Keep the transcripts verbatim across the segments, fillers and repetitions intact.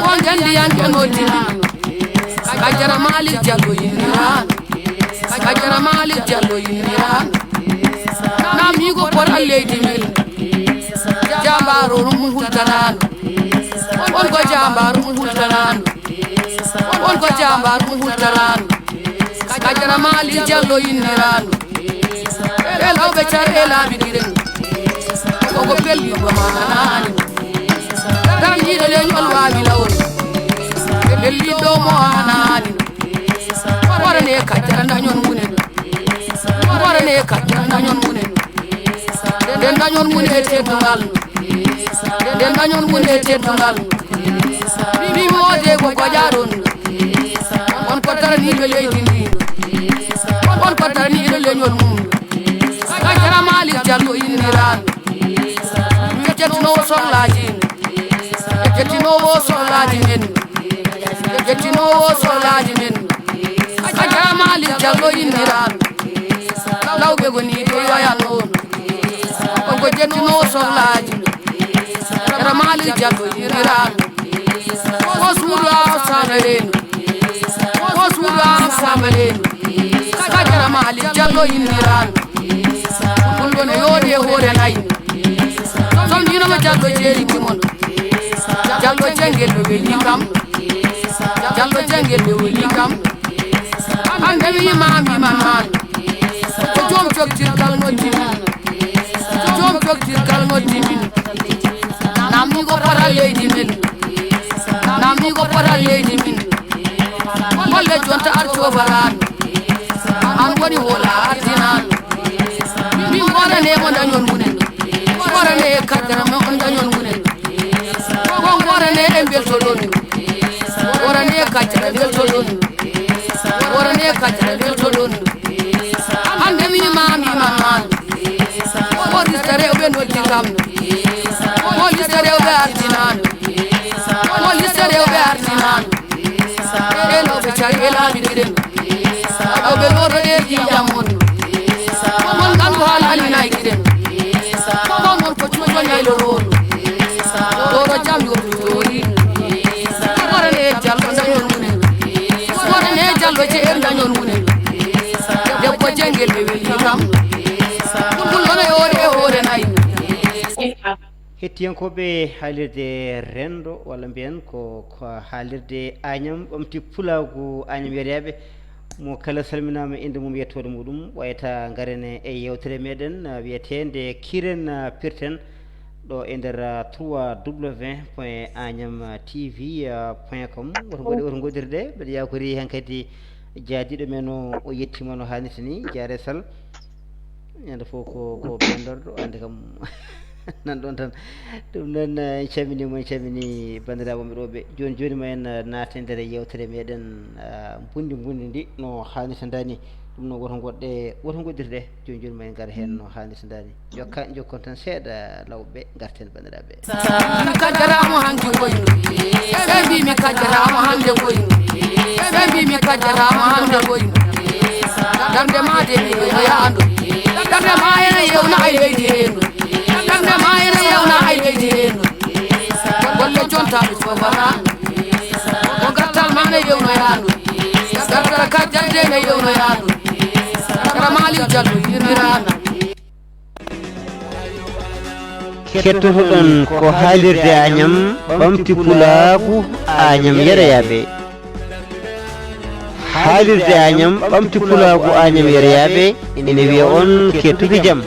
Ko ngandiyanke noddiraano. Kajara Malik Jallo inniraano. Kajara Malik Jallo inniraano. Nammiigo poral leydi men. Jaambaaro ɗum hultanaano. On ko jaambaaro ɗum hultanaano. On ko jaambaaro ɗum hultanaano. Kajara Malik Jallo inniraano. E lawɓe car e laabi giren. Koko pelliɗo ma hanaani. Daraniiɗo leñol waawi lawol. Pelliɗo mo hanaani. Warane kajara dañon munen. Warane kajara dañon munen. Nden dañon mun e teddungal. Nden dañon mun e teddungal. Min moode ko goƴaɗon. On ko daraniiɓe leydi ndi. On ko daraniiɓe leñol mum. Kajara Malik Jallo inniraano. Wi jettinowo sohlaaji. Jettinowo sohlaaji men. Jettinowo sohlaaji men. Kajara Malik Jallo inniraano. Lawɓe goniiɓe yoyanoon. On ko jettinowo sohlaaji. Kajara Malik Jallo inniraano. Ko suudu a sambaleeno. Ko suudu a sambaleeno. Kajara Malik Jallo inniraano. Ɗum ɗon e yooɗi e hoore nayi. Son dino mo Jallo jeeri timon. Jallo jengel ɓe weli kam. Jallo jengel ɓe weli kam. Hande mi imam iman man. Ko joom coktirgal noddi min. Joom coktirgal noddi min. Namni ko poral leydi min. Namni ko poral leydi min. Golle jonta arto barano. An woni hola ardinano. Min gorane mo dañol munen. Gorane e kaddara mo on dañol munen. Ko gorane e belto ɗon. Gorane e kaddara belto ɗon. Gorane e kaddara belto ɗon. Hande mi imam iman man. Ko lista rewɓe noddi kam. Ko lista rewɓe ardinano. Ko lista rewɓe ardinano. E lawɓe cari e laabi giren. Lawɓe loro ɗe ƴiƴam on. Mon gandu haala alinay giren. Ko mon ko cuujo ñaylo rolo. Loro jam yo jori. Gorane Jallo dañol munen. Gorane Jallo je en dañol munen. Debbo jengel ɓe weli kam. Ɗum ɗon e hoore e hoore nayi. Hettiyankooɓe haalirde renndo, walla mbiyen ko, ko haalirde Añam ɓamti pulaagu Añam yeryaaɓe, mo kala salminaama innde mum, yettoode muɗum. Wayata ngaren e yeewtere meɗen, ah, wiyeteende Kiren, ah, Pirten, ɗo e nder, ah, trois W point agnam T V point com. Woto ngoɗe, woto ngoɗirɗe, mbeɗa yakori hankadi jaadiiɗo men o, o yettiima no haanirta ni, Jaare Sal. Ñande fof ko, ko bendorɗo, ande kam nan ɗon tan. Ɗum noon, eh, en calminii mo, en calminii banndiraaɓe wonɓe ɗo ɓe. Jooni jooni ma en, eh, naata e nder yeewtere meɗen, eh, mbundi mbundi ndi no haanirta ndaa ni. Ɗum noon woto ngoɗɗe, woto ngoɗɗirɗe. Jooni jooni ma en ngar heen no haanirta ndaa ni. Jokka, jokkon tan seeɗa lawɓe, ngarten banndiraaɓe. Min kajjataama hannde koyno. Ɓe mbii mi kajjataama hannde koyno. Ɓe mbii mi kajjataama hannde koyno. Darnde ma de mi yoyaano. Darnde ma ene yewna ay leydi heen. Darnde ma ene yewna ay leydi heen. Golle jontaaɓe cofanaano. Ko gartal ma ne yewnoyaano. Gartal kajjal de ne yewnoyaano. Kara Malick Diallo yirmiraano. Kettotoɗon ko haalirde Añam ɓamti pulaagu Añam yeroyaaɓe. Haalirde Añam ɓamti pulaagu Añam yeroyaaɓe ene wiya on kettude jam.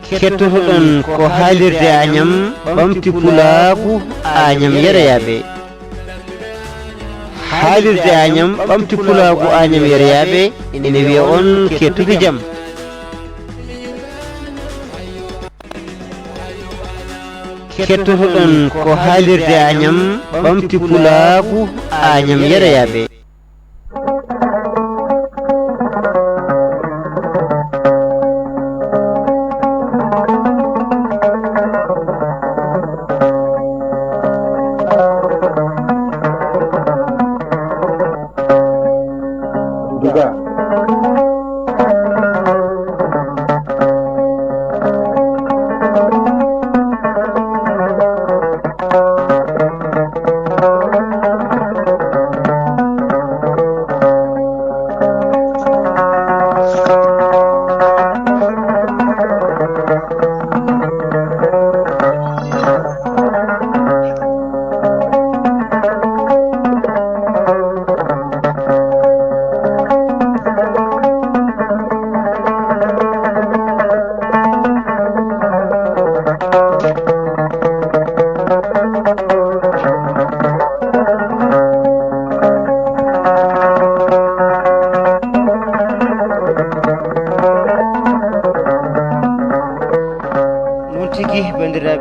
Kettotoɗon ko haalirde Añam ɓamti pulaagu Añam yeroyaaɓe. Haalirde Añam ɓamti pulaagu Añam yeroyaaɓe ene wiya on kettude jam. Kettotoɗon ko haalirde Añam ɓamti pulaagu Añam yeroyaaɓe. Duga.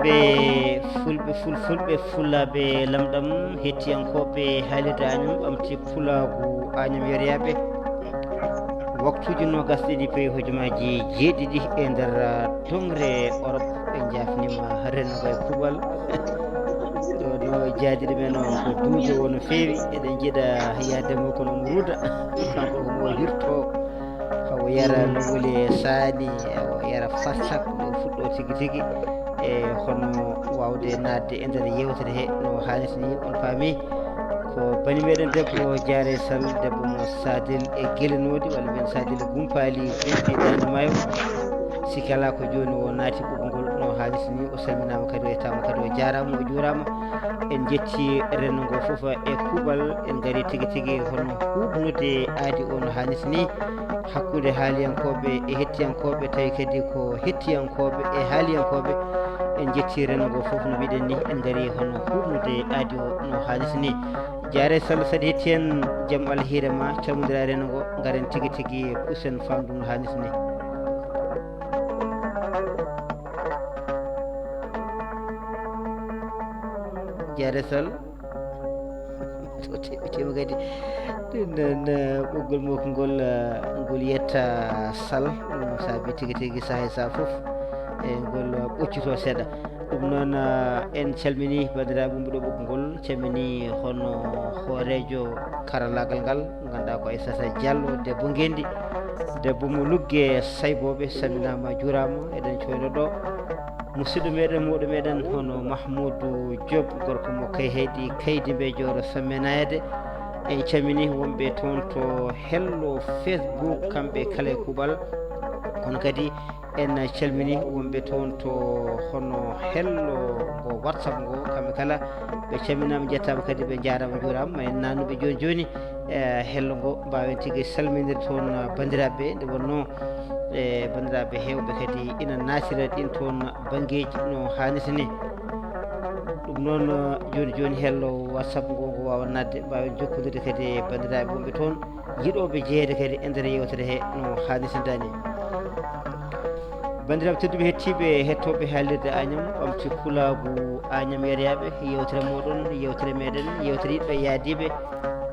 Ɓe fulɓe, fulfulɓe, fulaaɓe lamɗam, hettiyankooɓe haalirde Añam, ɓamti pulaagu Añam yeriyaaɓe. Waktuuji noogas ɗiɗi payi hojomaaji jeeɗiɗi e nder, ah, toŋre Orop. En njaafniima renndo e kuuɓal. Ɗo no jaadiiɗo men o ko duujo o no feewi. Eɗen njiɗa yahde mo kono omo ruuda. Kanko omo hirto. Hawo yara no wuli e saani, hawo yara farsak, no fuɗɗo tigi tigi. E hono waawde naatde e nder yeewtere he no haanirta ni, on paami. Ko bani meɗen debbo Jaare Sall, debbo mo Sadel e Gelenoodi, walla mbiyen Sadel e Gumpaali, Gumpi Daande Maayo. Sikke alaa ko jooni o naati ɓoggol no haanirta ni, o salminaama kadi, o yettaama kadi, o jaaraama, o juuraama. En njetti renndo ngo fof e kuuɓal, en ngarii tigi tigi hono huuɓnude aadi o no haanirta ni, hakkunde haaliyankooɓe e hettiyankooɓe, tawi kadi ko hettiyankooɓe e haaliyankooɓe. En njetti renndo ngo fof no mbiɗen ni, en ngarii hono huuɓnude aadi o no haanirta ni. Jaare Sall, so aɗa hetti en, jam Allah hiire ma, calmondira renndo ngo, ngaren tigi tigi, kusen faamdu no haanirta ni. Jaare Sall. O teɓɓitiima kadi. Ɗum noon, eh, ɓoggol makko ngol, eh, ngol yetta Sall. Ɗum saabi tigi tigi sahaa e sahaa fof, eh, ngol, eh, ɓoccitoo seeɗa. Ɗum noon, eh, en calminii banndiraaɓe wonɓe ɗo ɓoggol ngol, calminii hono hooreejo karallaagal ngal, ngannduɗaa ko Aissata Diallo, debbo ngenndi, debbo mo Lugge Saybooɓe, salminaama, juuraama, eɗen cooyno ɗo. Musidɗo meɗen, mawɗo meɗen, hono Mahmoudou Diop, gorko mo Kayhayɗi, Kaydi Mbejooro, Sammenayde. En calminii wonɓe toon to hello Facebook, kamɓe kala e kuuɓal. Kono kadi en calminii wonɓe toon to hono hello ngo WhatsApp ngo, kamɓe kala ɓe calminaama, njettaama kadi, ɓe njaaraama, njuuraama. Ma en naatnu ɓe jooni jooni, e hello ngo, mbaawen tigi salminirde toon, ah, banndiraaɓe ɓe. Nde wonnoo, e banndiraaɓe heewɓe kadi ina naatira ɗiin toon banngeeji no haanirta ni. Ɗum noon, ah, jooni jooni hello WhatsApp ngo, ngo waawa naatde, mbaawen jokkondirde kadi e banndiraaɓe wonɓe toon, yiɗooɓe jeyeede kadi e nder yeewtere he no haanirta ni. Banndiraaɓe tedduɓe, hettiiɓe, hettooɓe haalirde Añam, ɓamti pulaagu Añam yeriyaaɓe, yeewtere mooɗon, yeewtere meɗen, yeewtere yiɗɓe yaadiiɓe,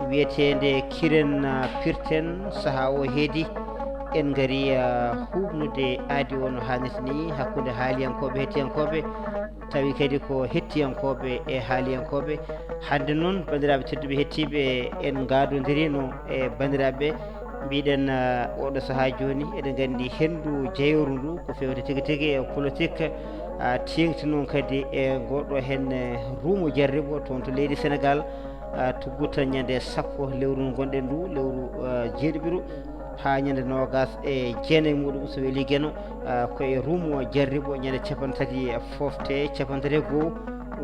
wiyeteende Kiren, ah, Pirten. Sahaa o heedi, en ngarii, ah, huuɓnude aadi o no haanirta ni, hakkunde haaliyankooɓe, hettiyankooɓe, tawi kadi ko hettiyankooɓe e haaliyankooɓe. Hannde noon, banndiraaɓe tedduɓe, hettiiɓe, en ngaadondirino e banndiraaɓe. Mbiɗen, ah, oɗo sahaa jooni, eɗen nganndi henndu jeyooru ndu ko feewte tigi tigi e politik, ah, teeŋti noon kadi e ngoɗo heen, eh, ruumo jarribo toon to leydi Senegaal, ah, tugguta ñande sappo lewru ndu ngonɗen ndu, lewru, ah, jeeɗiɓiru, haa ñande noogas e jeenayi muɗum, so welii Geno, ah, ko e ruumo jarribo ñande capanɗe tati e foofte, capanɗe tati e goo,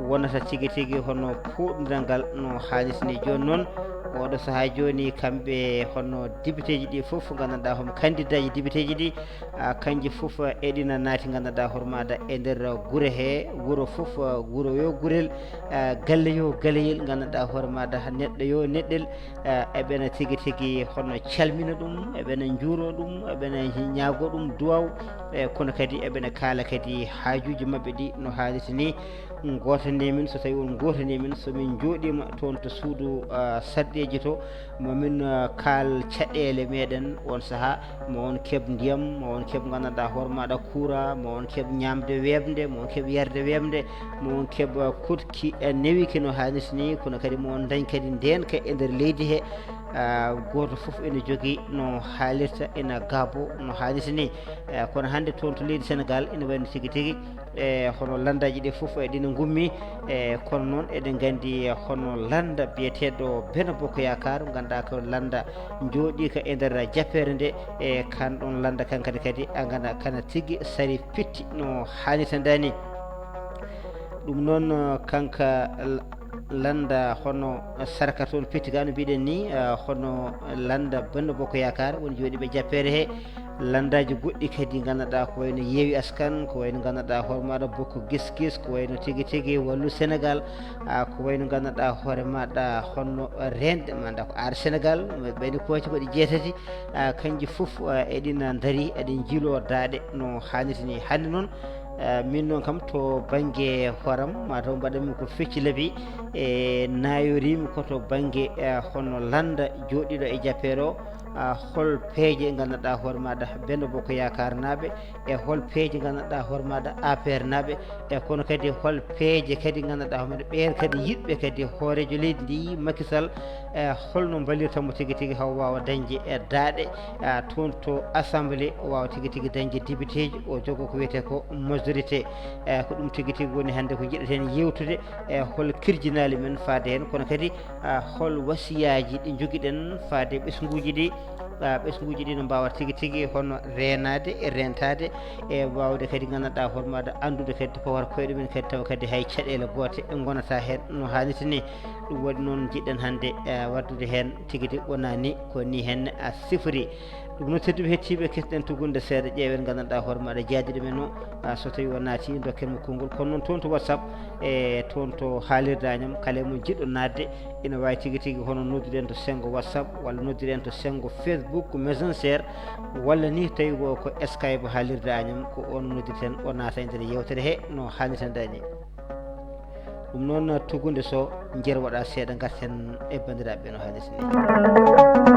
wonata tigi tigi hono pooɗndiral ngal no haanirta ni. Jooni noon, oɗo sahaa jooni, kamɓe hono depiteeji ɗi fof, nganndanɗaa homo kandidaaji depiteeji ɗi, ah, kanji fof eɗina naati, nganndanɗaa hoore maaɗa, e nder gure he, wuro fof, ah, wuro yo gurel, ah, galle yo galeyel, nganndanɗaa hoore maaɗa, neɗɗo yo neɗɗel, ah, eɓena tigi tigi hono calmina ɗum, eɓena njuuro ɗum, eɓena ñaago ɗum duwaw, e kono kadi eɓena kaala kadi haajuuji maɓɓe ɗi no haanirta ni. Ngootanii min, so tawii on ngootanii min, so min njooɗiima toon to suudu, ah, sarɗeeji to, mo min, ah, kaal caɗeele meɗen on sahaa, mo on keɓ ndiyam, mo on keɓ, nganndanɗaa hoore maaɗa, kuuraa, mo on keɓ ñaamde weeɓnde, mo on keɓ yarde weeɓnde, mo on keɓ, ah, koɗki, eh, newiki no haanirta ni, kono kadi mo on ndañ kadi ndeenka e nder leydi he. Ah, gooto fof ene jogii no haalirta, ene gaaboo no haanirta ni. Eh, kono hannde toon to leydi Senegaal ene wayi no tigi tigi, e hono lanndaaji ɗi fof, e ɗina ngummi, e kono noon eɗen nganndi hono lannda biyeteeɗo Benno Bokk Yaakaar, ngannduɗaa ko lannda njooɗiika e nder jappeere nde, e kan ɗoon lannda kankadi kadi a ngannda kana tigi sari pitti no haanirta ni. Ɗum noon, kanka l-, lannda hono sarka toon pitti ka no mbiɗen ni, eh, hono lannda Benno Bokk Yaakaar woni jooɗiiɓe jappeere he. Lanndaaji goɗɗi kadi ngannduɗaa ko wayno Yewwi Askan, ko wayno ngannduɗaa hoore maaɗa Bokk Gis Gis, ko wayno tigi tigi Wallu Senegaal, ah, ko wayno ngannduɗaa hoore maaɗa hono Rende, maanaa ko Aar Senegaal, ɓayni kooce ko ɗe jeetati, ah, kanji fof, ah, eɗina ndarii, eɗe njiloo daaɗe no haanirta ni. Hannde noon, Eh, min noon kam to bannge hooram, mataw mbaɗanmi ko fecci laabi, e nayoriimi ko to bannge, eh, hono lannda jooɗiiɗo e jappeere o, ah, hol peeje nganndanɗaa hoore maaɗa Benno Bokk Yaakaar naaɓe, e hol peeje nganndanɗaa hoore maaɗa A P R naaɓe, e kono kadi hol peeje kadi nganndanɗaa hoore maaɗa ɓeen kadi yiɗɓe kadi hooreejo leydi ndi Macky Sall, e holno mballirta mo tigi tigi haw waawa dañde e daaɗe, ah, toon to assemblée, o waawa tigi tigi dañde députéji, o jogoo ko wiyetee ko majorité. E ko ɗum tigi tigi woni hannde ko njiɗaten yeewtude, e hol kirjinaali men faade heen, kono kadi, ah, hol wasiyaaji ɗi njogiɗen faade ɓesnguuji ɗi, ah, ɓesnguuji ɗi no mbaawa tigi tigi hono reenaade e reentaade, e waawde kadi nganndanɗaa hoore maaɗa anndude kadi to pawata koyɗe men kadi tawa kadi hay caɗeele goote ngonata heen no haanirta ni. Ɗum waɗi noon njiɗɗen hannde, eh, waɗdude heen tigi tigi wonaa ni ko ni heen, ah, sifori. Ɗum noon tedduɓe hettiiɓe, ketɗen tugunde seeɗa, ƴeewen nganndanɗaa hoore maaɗa jaadiiɗo men o, ah, so tawii o naati dokken mo konngol. Kono noon toon to WhatsApp e toon to haalirde Añam, kala e mon jiɗɗo naatde ina waawi tigi tigi hono nodduɗen to senngo WhatsApp walla nodduɗen to senngo Facebook Messenger walla ni tawi ko, ko Skype haalirde Añam, ko on noddirten o naata e nder yeewtere he no haanirta ni. Ɗum noon, tugunde so njer waɗa seeɗa, ngarten e banndiraaɓe no haanirta ni.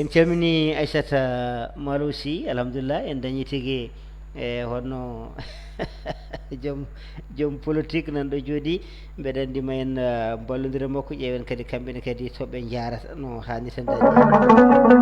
En calminii Aissata Malo Sy, alhamdulillah, en dañii tigi, e, hono joom, joom politique nan ɗo jooɗii. Mbeɗa anndi ma en, eh, mballondira makko, ƴeewen kadi kamɓe ne kadi to ɓe njaarata no haanirta ni.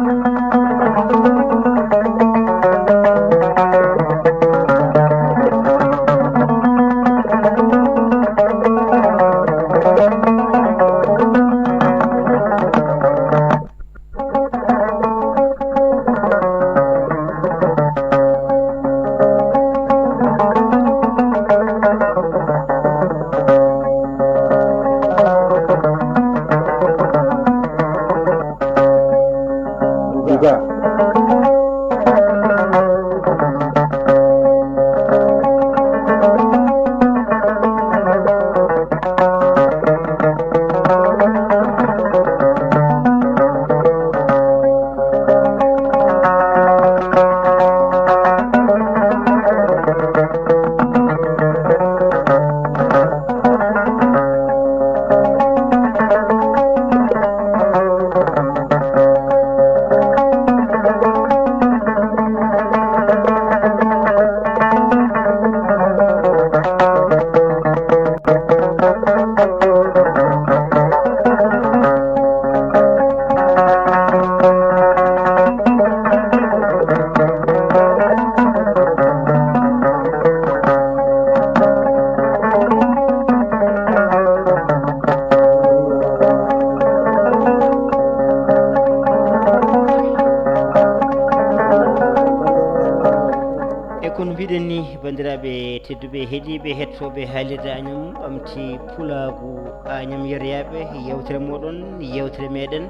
E kono mbiɗen ni, banndiraaɓe tedduɓe, heɗiiɓe, hettooɓe haalirde Añam Ɓamti Pulaagu, Añam yeroyaaɓe, yeewtere mooɗon, yeewtere meɗen,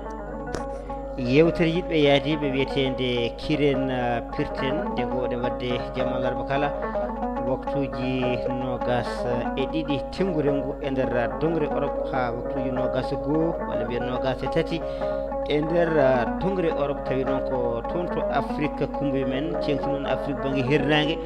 yeewtere yiɗɓe yaadiiɓe wiyeteende Kiren, ah, Pirten, nde ngoowɗen waɗde jam alarba kala, waktuuji noogas e ɗiɗi teŋngu reŋngu e nder doŋre Orop, haa waktuuji noogas e goo, walla mbiyen noogas e tati, e nder, ah, doŋre Orop, tawi noon ko toon to Afrik kumbuyo men, ceŋti noon Afrik bannge hirnaange,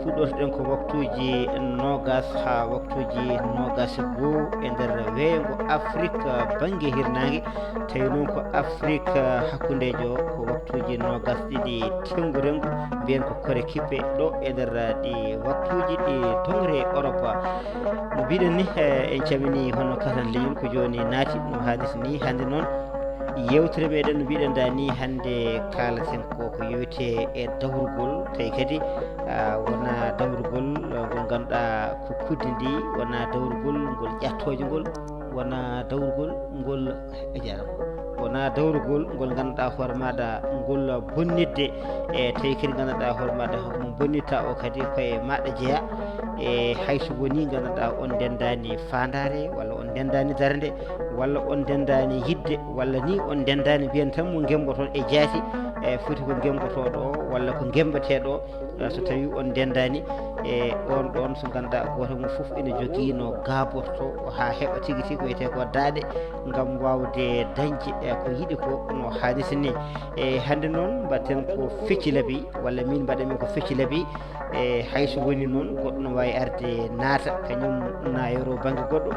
puɗɗortoɗen ko waktuuji noogas haa waktuuji noogas e goo e nder weeyo ngo Afrik bannge hirnaange, tawi noon ko Afrik hakkundeejo ko waktuuji noogas ɗiɗi teŋngu reŋngu, mbiyen ko kore kippe ɗo e nder ɗi waktuuji ɗi doŋre Orop. No mbiɗen ni, eh, en calminii hono kasan leñol ko jooni naati no haanirta ni hannde noon. Yeewtere meɗen no mbiɗen da ni hannde kaalaten ko ko yowite e dawrugol, tawi kadi, ah, wona dawrugol, eh, ngol ngannduɗaa ko kuddi ndi, wona dawrugol ngol ƴattooje ngol, wona dawrugol ngol, a jaaraama, wona dawrugol ngol ngannduɗaa hoore maaɗa ngol bonnitde, e tawi kadi ngannduɗaa hoore maaɗa mo bonnitta o kadi koye maaɗa jeyaa. E hayso woni ngannduɗaa on ndenndaani faandaare, walla on ndenndaani darnde, walla on ndenndaani yiɗde, walla ni on ndenndaani mbiyen tan mo ngemmboton e jaati, e foti ko ngemmbotoɗo o, walla ko ngemmbeteɗo o, e so tawi on ndenndaani, e on ɗon so ngannduɗaa gooto mum fof ina jogii no gaaborto haa heɓa tigi tigi ko wiyetee ko daaɗe, ngam waawde dañde, e ko yiɗi ko no haanirta ni. E hannde noon mbaɗten ko fecci labi, walla min mbaɗa min ko fecci labi, e hayso woni noon goɗɗo no waawi arde naata, kañum na yoro bannge goɗɗo.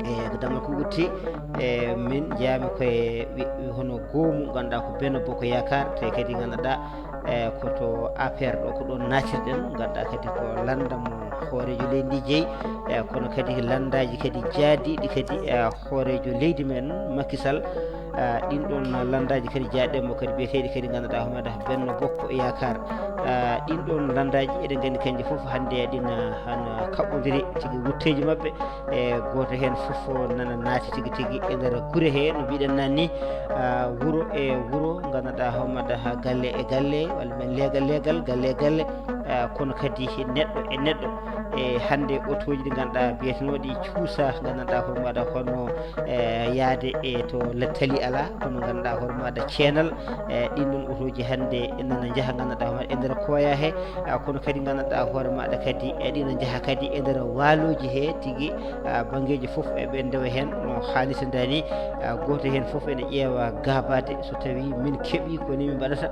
E ko damal ko wutte, e min njeyaami koye wi-, wi-, hono goomu ngannduɗaa ko Benno Bokk Yaakaar, tawi kadi ngannduɗaa, e ko to A P R ɗo ko ɗoon naatirɗen, ngannduɗaa kadi ko lannda mo hooreejo leydi ndi jeyi, e kono kadi lanndaaji kadi jaadiiɗi kadi, e hooreejo leydi men Macky Sall. Ah, ɗin ɗon lanndaaji kadi jaaɗɗe mo kadi biyeteeɗi kadi ngannduɗaa homaade Benno Bokk Yaakaar. Ah, ɗin ɗon lanndaaji eɗen nganndi kanji fof hannde ɗina hana kaɓɓondiri tigi wutteeji maɓɓe. E gooto heen fof nana naati tigi tigi e nder gure he no mbiɗen nan ni, ah, wuro e wuro ngannduɗaa homaade ha galle e galle, walla men leegal leegal, galle e galle, ah, kono kadi neɗɗo e neɗɗo. E hannde otooji ɗi ngannduɗaa biyetenooɗi cuusa ngannduɗaa homaade hono, e yaade e to lettali alaa, kono ngannduɗaa hoore maaɗa ceenal, e ɗin ɗon otooji hannde nana njaha ngannduɗaa hoore maaɗa e nder koya he, a, kono kadi ngannduɗaa hoore maaɗa kadi e ɗina njaha kadi e nder waalooji he tigi, a, banngeeji fof e ɓe ndewa heen no haanirta ni, a, gooto heen fof ene ƴeewa gaabaade so tawii min keɓii ko ni min mbaɗata.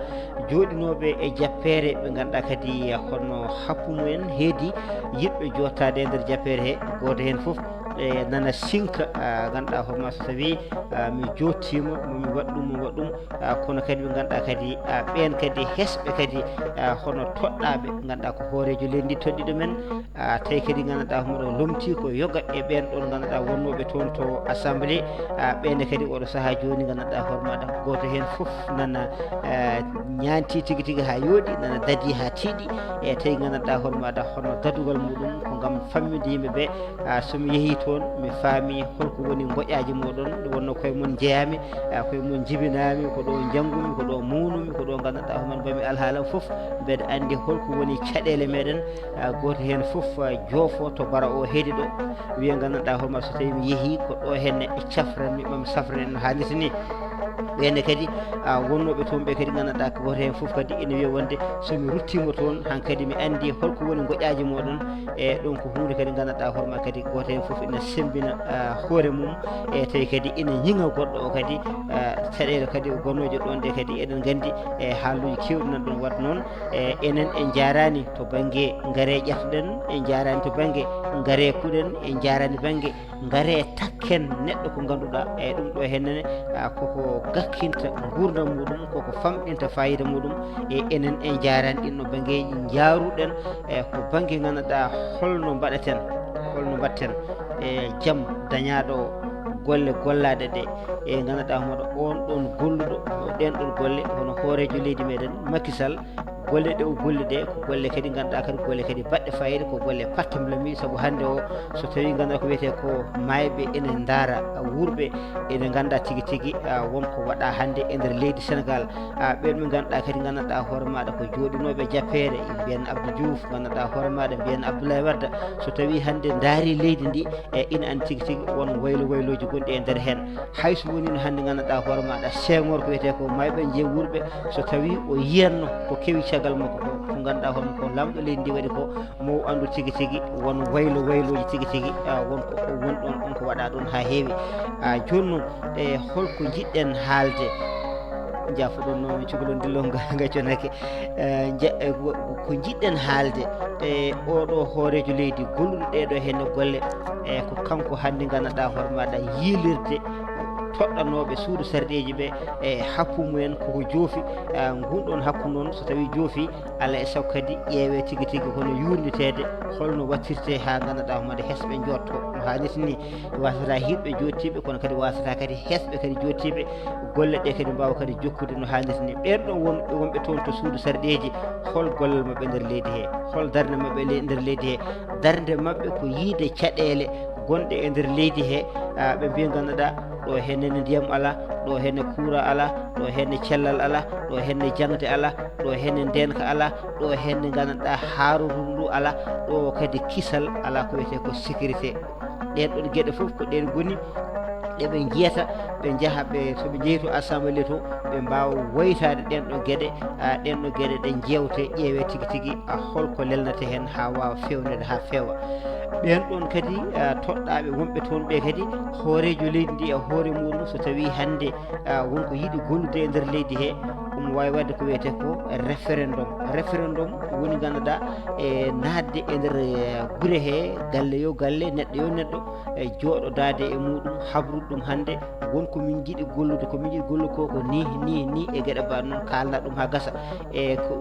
Jooɗinooɓe e jappeere ɓe ngannduɗaa kadi hono happu mumen heedi yiɗɓe jooɗtaade e nder jappeere he, gooto heen fof e nana sinka, a, ngannduɗaa hono ma so tawii, a, mi jooɗtiima, mo mi waɗ ɗum, mo waɗ ɗum, a, kono kadi ɓe ngannduɗaa kadi, a, ɓeen kadi hesɓe kadi, a, hono toɗɗaaɓe, ngannduɗaa ko hooreejo leydi ndi toɗɗiiɗo men, a, tawi kadi ngannduɗaa hono lomtii ko yoga e ɓeen ɗoon ngannduɗaa wonnooɓe toon to assemblée, a, ɓeen kadi oɗo sahaa jooni ngannduɗaa hoore maaɗa gooto heen fof nana, a, ñaantii tigi tigi haa yooɗi, nana dadii haa tiiɗi, e tawi ngannduɗaa hoore maaɗa hono dadugol muɗum ko ngam fammiinde yimɓe ɓe. A, so mi yehii toon, mi faami holko woni ngoƴaaji mooɗon, nde wonnoo koye mon njeyaami, a, koye mon njibinaami, ko ɗo njanngumi, ko ɗo mawnumi, ko ɗo ngannduɗaa homan mbami alhaala fof, mbeɗa anndi holko woni caɗeele meɗen, a, gooto heen fof, a, joofo to bara o heedi ɗo, wiya ngannduɗaa hono ma so tawii mi yehii, ko ɗo henne e cafranmi, mami safran en no haanirta ni. Ɓeene kadi, a, wonnooɓe toon ɓe kadi ngannduɗaa ko gooto heen fof kadi ina wiya wonde so mi ruttiima toon, hankadi mi anndi holko woni ngoƴaaji mooɗon, e ɗum ko huunde kadi ngannduɗaa hoore ma kadi gooto heen fof ina semmbina, a, hoore mum, e tawi kadi ina ñiŋa goɗɗo o kadi, a, caɗeele kadi gonooje ɗoon ɗe kadi eɗen nganndi, e haaluuji keewɗi nan ɗoon waɗ noon, e enen en njaaraani to bannge ngare ƴettuɗen, en njaaraani to bannge ngare kuɗen, en njaaraani bannge ngare takken neɗɗo ko ngannduɗaa e ɗum ɗo hennene, a, koko gakkinta nguurndam muɗum, koko famɗinta fayida muɗum, e enen en njaaraani ɗin no banngeeji njaaruɗen, e ko bannge ngannduɗaa holno mbaɗaten, holno mbaɗten e jam dañaaɗo o, golle gollaaɗe ɗe, e ngannduɗaa hono on ɗon golluɗo ɗen ɗon golle hono hooreejo leydi meɗen Macky Sall, golle ɗe o golli ɗe ko golle kadi ngannduɗaa kadi golle kadi baɗɗe fayida, ko golle pattamlami, sabu hannde o so tawii ngannduɗaa ko wiyetee ko maayɓe ene ndaara wuurɓe, ene ngannda tigi tigi, a, won ko waɗa hannde e nder leydi Sénégal. A, ɓeen ɓe ngannduɗaa kadi ngannduɗaa hoore maaɗa ko jooɗinooɓe jappeere, mbiyen Abdou Diouf, ngannduɗaa hoore maaɗa mbiyen Abdoulaye Wade, so tawii hannde ndaari leydi ndi, e ina anndi tigi tigi won waylo waylooji gonɗi e nder heen. Hay so wonii no hannde ngannduɗaa hoore maaɗa Senghor ko wiyetee ko maayɓe njeewurɓe, so tawii o yiyanno ko kewi caggal makko ko, ko ngannduɗaa hono ko laamɗo leydi ndi waɗi ko, mo o anndu tigi tigi won waylo waylooji tigi tigi, a, won ko won ɗoon, ɗum ko waɗa ɗoon haa heewi. A, jooni noon, e holko njiɗɗen haalde? Jaafoɗon noon cukalon dillo nga, nga conake. Eh, nje-, eh, ko, ko njiɗɗen haalde e oɗo hooreejo leydi golluɗo ɗeɗo henne golle, e ko kanko hannde ngannduɗaa hoore maaɗa yiilirde toɗɗanooɓe suudu sarɗeeji ɓe e happu mumen koko joofi, eh, ngun ɗon happu noon so tawii joofi, alaa e sago kadi ƴeewee tigi tigi hono yuurniteede holno waɗtirtee haa ngannduɗaa hoore maaɗa hesɓe njooɗto no haanirta ni. Waasata hiiɓɓe jooɗtiiɓe, kono kadi waasata kadi hesɓe kadi jooɗtiiɓe, golle ɗe kadi mbaawa kadi jokkude no haanirta ni. Ɓeen ɗon won-, wonɓe toon to suudu sarɗeeji, hol gollal maɓɓe nder leydi he? Hol darnde maɓɓe le-, nder leydi he? Darnde maɓɓe ko yiide caɗeele gonɗe e nder leydi he, a, ɓe mbiya ngannduɗaa ɗo hennene ndiyam alaa, Ɗo henne kuura alaa, ɗo henne cellal alaa, ɗo henne jaŋde alaa, ɗo henne ndeenka alaa, ɗo henne nganndanɗaa haaruuru ndu alaa, ɗo kadi kisal alaa, ko wiyetee ko sécurité. Ɗeen ɗoon geɗe fof ko ɗeen ngoni ɗe ɓe njiyata, ɓe njaha ɓe, so ɓe njehi to assemblée to, ɓe mbaawa woytaade ɗeen ɗo geɗe, ah, ɗeen ɗo geɗe ɗe njeewte, ƴeewee tigi tigi, ah, hol ko lelnata heen haa waawa feewneede haa feewa. Ɓeen ɗoon kadi, ah, toɗɗaaɓe wonɓe toon ɓe kadi, hooreejo leydi ndi e hoore muuɗum, so tawii hannde, ah, won ko yiɗi gollude e nder leydi he, omo waawi waɗde ko wiyetee ko référendum. Référendum woni ngannduɗaa e naatde e nder, eh, gure he, galle yo galle, neɗɗo yo neɗɗo, e jooɗodaade e muuɗum, habrude ɗum hannde, won ko min njiɗi gollude, ko min njiɗi gollude ko, ko nii, nii, nii, e geɗe mbaɗ noon, kaalna ɗum haa gasa. E ko,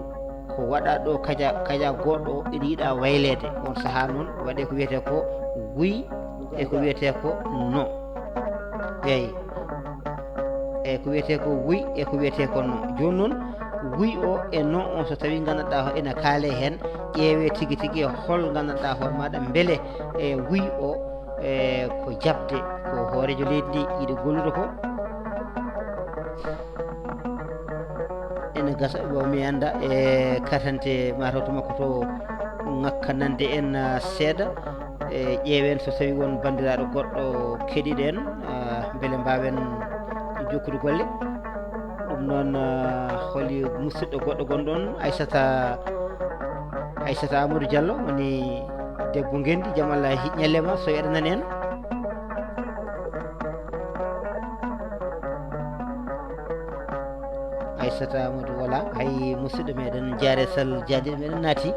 ko waɗa ɗo kaja, kaja goɗɗo o, ina yiɗa wayleede. On sahaa noon, waɗee ko wiyetee ko oui e ko wiyetee ko non. Eey. E ko wiyetee ko oui e ko wiyetee ko non. Jooni noon, oui o e non o, so tawii nganndanɗaa o ina kaalee heen, ƴeewee tigi tigi hol nganndanɗaa hoore maaɗa, mbele e oui o, e ko jaɓde ko hooreejo leydi ndi yiɗi gollude ko. Ene gasa, bon, mi annda e katante mataw to makko to ŋakka nande en, ah, seeɗa. E ƴeewen so tawi won banndiraaɗo goɗɗo keɗiɗo en, ah, mbele mbaawen jokkude golle. Ɗum noon, ah, holi musidɗo goɗɗo gonɗo on, Aissata, Aissata Amadou Diallo, woni debbo ngenndi, jam Allah hi-, ñalle ma, so eɗa nani en. Aissata Amadou wala, hay musidɗo meɗen Diaré Sall, jaadiɗo meɗen naati.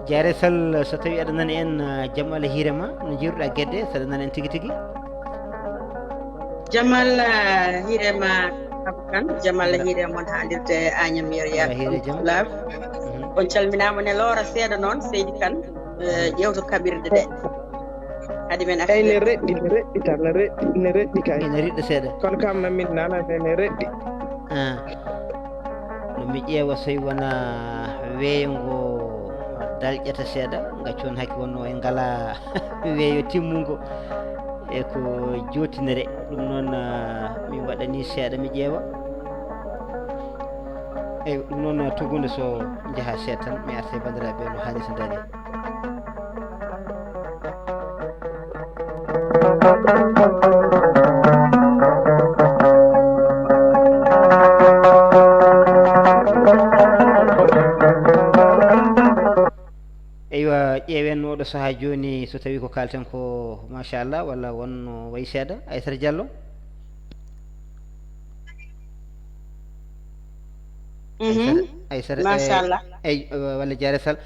Diaré Sall, so tawi aɗa nani en, ah, jam Allah hiire ma, no jiiruɗa gedde, so aɗa nani en tigi tigi? Jam Allah hiire ma, Abou Kane, jam Allah hiire mon haalirde Agnam Yero Yero. Allah hiire jam. Love. Mhm. On calminaama ne loora seeɗa noon, Seydi Kane, eh, ƴeewto kaɓirɗe ɗe. Kadi men Ey, ne accirde. Reɗɗi, ne reɗɗi tan, ne reɗɗi, ne reɗɗi kay. Ene riɗɗa seeɗa. Kono kam, mamin nana ne, ne reɗɗi. Ah. No mi ƴeewa so wonaa weeyo ngo dalƴata seeɗa, ngaccu on hakke wonno en ngalaa weeyo timmungo. E ko jootinere. Ɗum noon, ah, mi waɗani seeɗa, mi ƴeewa. Eey, ɗum noon, ah, tugunde so njaha seeɗa tan, mi arta e banndiraaɓe no haanirta dañi. Eywa, ƴeewen oɗo sahaa jooni, so tawii ko kaalten ko, machallah, walla won no wayi seeɗa. Aissata Diallo? Mhm. Aissata, Aissata, eh, machallah. Ey, eh, walla Diaré Sall.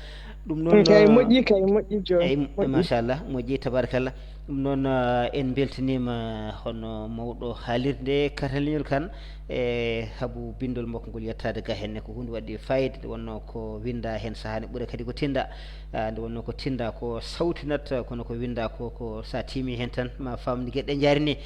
Ɗum noon, kay, eh, moƴƴi, kay, moƴƴi jooni. Ey, moƴƴi. Machallah, moƴƴi, tabarakallah. Ɗum noon, eh, en mbeltaniima hono mawɗo haalirde Kataliñol Kan, e sabu binndol makko ngol yettaade ga henne, ko huunde waɗde fayida, nde wonnoo ko winnda heen sahaa ne ɓura kadi ko tinnda. Ah, nde wonnoo ko tinnda ko sawtinat, kono ko winnda ko, ko so a tiimi heen tan ma faam no geɗe njaari ni.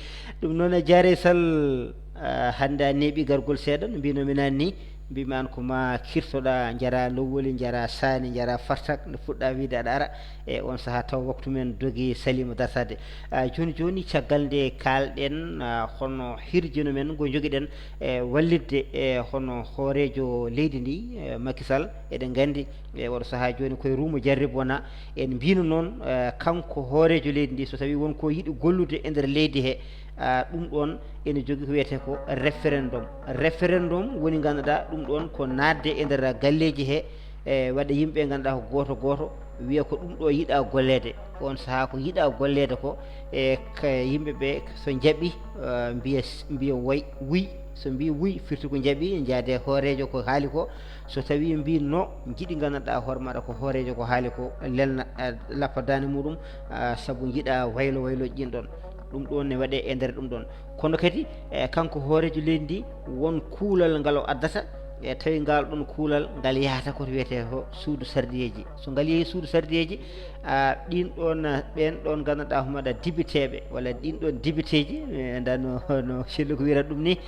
Ɗum noon, Diaré Sall, ah, hannde a neeɓi gargol seeɗa, no mbiinoo mi naane ni, mbiimi aan ko ma kirtoɗaa, njaraa lowwoli, njaraa saani, njaraa fartak, nde fuɗɗaa wiyde aɗa ara. E oon sahaa taw waktu men dogii, saliima dartaade. Ah, jooni jooni, caggal nde kaalɗen, ah, hono hirjino men ngo njogiɗen, e wallitde, e hono hooreejo leydi ndi, e Macky Sall, eɗen nganndi, e oɗo sahaa jooni koye ruumo jarribo wona. En mbiino noon, eh, kanko hooreejo leydi ndi, so tawii won ko yiɗi gollude e nder leydi he, ah, ɗum ɗoon ene jogii ko wiyetee ko référendum. Référendum woni, ngannduɗaa, ɗum ɗoon ko naatde e nder galleeji he, e waɗa yimɓe, ngannduɗaa, ko gooto gooto wiya ko ɗum ɗo yiɗa golleede. Oon sahaa ko yiɗa golleede ko, e ka yimɓe ɓe so njaɓi, eh, mbiya, mbiya woy, wuy. So mbii wuy, firti ko njaɓi, njaade hooreejo ko haali ko. So tawii mbii no, njiɗi nganndanɗaa hoore maaɗa ko hooreejo ko haali ko, lelna, eh, lappa daande muuɗum, ah, sabu njiɗa waylo waylo ɗin ɗon. Ɗum ɗon ne waɗee e nder ɗum ɗon. Kono kadi, eh, kanko hooreejo leydi ndi, won kuulal ngal o addata, e tawi ngal ɗon kuulal ngal yahata ko to wiyetee ko suudu sardiyeeji. So ngal yehi suudu sardiyeeji, ah, ɗin ɗon, ah, ɓen ɗon nganndanɗaa homaɗa dibiteeɓe, walla ɗin ɗon dibiteeji, eh, nda no, no Celluko wiyata ɗum ni,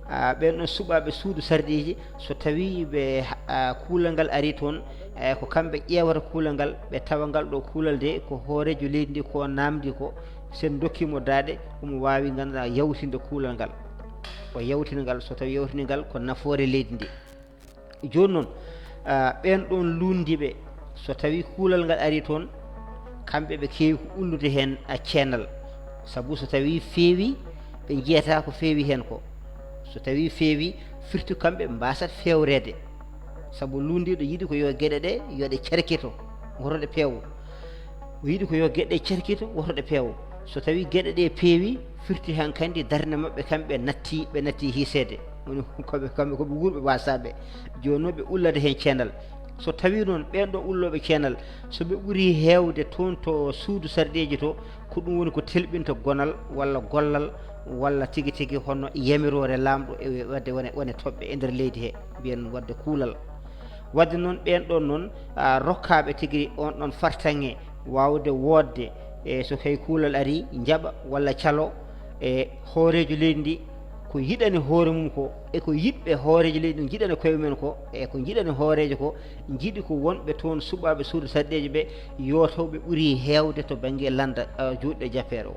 ah, ɓen ɗon suɓaaɓe suudu sarɗiiji, so tawii ɓe, ah, kuulal ngal arii toon, eh, ko kamɓe ƴeewata kuulal ngal, ɓe tawa ngal ɗo kuulal de ko hooreejo leydi ndi ko naamndi ko, sen ndokkii mo daaɗe, omo waawi, ngannduɗaa, yawtinde kuulal ngal. O yawtina ngal, so tawi yawtini ngal ko nafoore leydi ndi. Jooni noon, ah, ɓeen ɗoon luunndiiɓe, so tawi kuulal ngal arii toon, kamɓe ɓe keewi ko ullude heen a ceenal. Sabu so tawi feewi, ɓe njiyata ko feewi heen ko. So tawi feewi, firti kamɓe mbaasat feewreede. Sabu luunndiiɗo yiɗi ko yo geɗe ɗe, yo ɗe cerkito, woto ɗe peewo. O yiɗi ko yo geɗe ɗe cerkito, woto ɗe peewo. So tawi geɗe ɗe peewi, firti hankandi darnde maɓɓe kamɓe natti, ɓe natti hiiseede. Woni koɓe, kamɓe koɓe wuurɓe wasaaɓe. Jooni noon ɓe ullade heen ceenal. So tawi noon ɓeen ɗo ullooɓe ceenal, so ɓe ɓuri heewde toon to suudu sarɗeeji to, ko ɗum woni ko telɓinta gonal walla gollal walla tigi tigi hono yamiroore laamɗo e wadde wone, wone toɓɓe e nder leydi he, mbiyen wadde kuulal. Wadde noon ɓeen ɗoon noon, ah, rokkaaɓe tigi on ɗoon fartaŋŋe waawde woodde e so hay kuulal arii, njaɓa walla calo e hooreejo leydi ndi, ko yiɗani hoore mum ko, e ko yiɗɓe hooreejo leydi ndi njiɗani koye mumen ko, e ko njiɗani hooreejo ko, njiɗi ko wonɓe toon suɓaaɓe suudu sarɗeeji ɓe, yo taw ɓe ɓuri heewde to bannge lannda, ah, juutɗe jappeere o.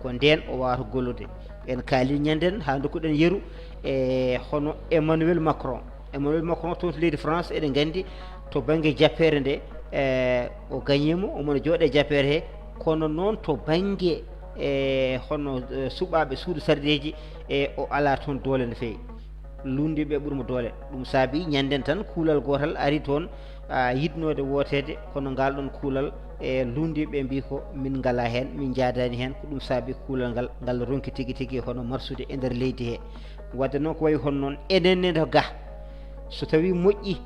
Ko ndeen o waawata gollude. En kaali ñanden haa ndokkuɗen yeru e hono Emmanuel Macron. Emmanuel Macron toon to leydi France, eɗen nganndi to bannge jappeere nde, e, o gañiima, omo jooɗe jappeere he, kono noon to bannge, e, hono, e, suɓaaɓe suudu sarɗeeji, e, o alaa toon doole no feewi. Luunndiiɓe ɓuri mo doole. Ɗum saabi ñanden tan kuulal gootal ari toon, a, yiɗnoode wooteede, kono ngal ɗoon kuulal e luunndiiɓe mbii ko min ngalaa heen, min njaadaani heen, ko ɗum saabi kuulal ngal, ngal ronki tigi tigi hono marsude e nder leydi he. Wadde noon ko wayi hono noon, enen ne to ga, so tawi moƴƴi,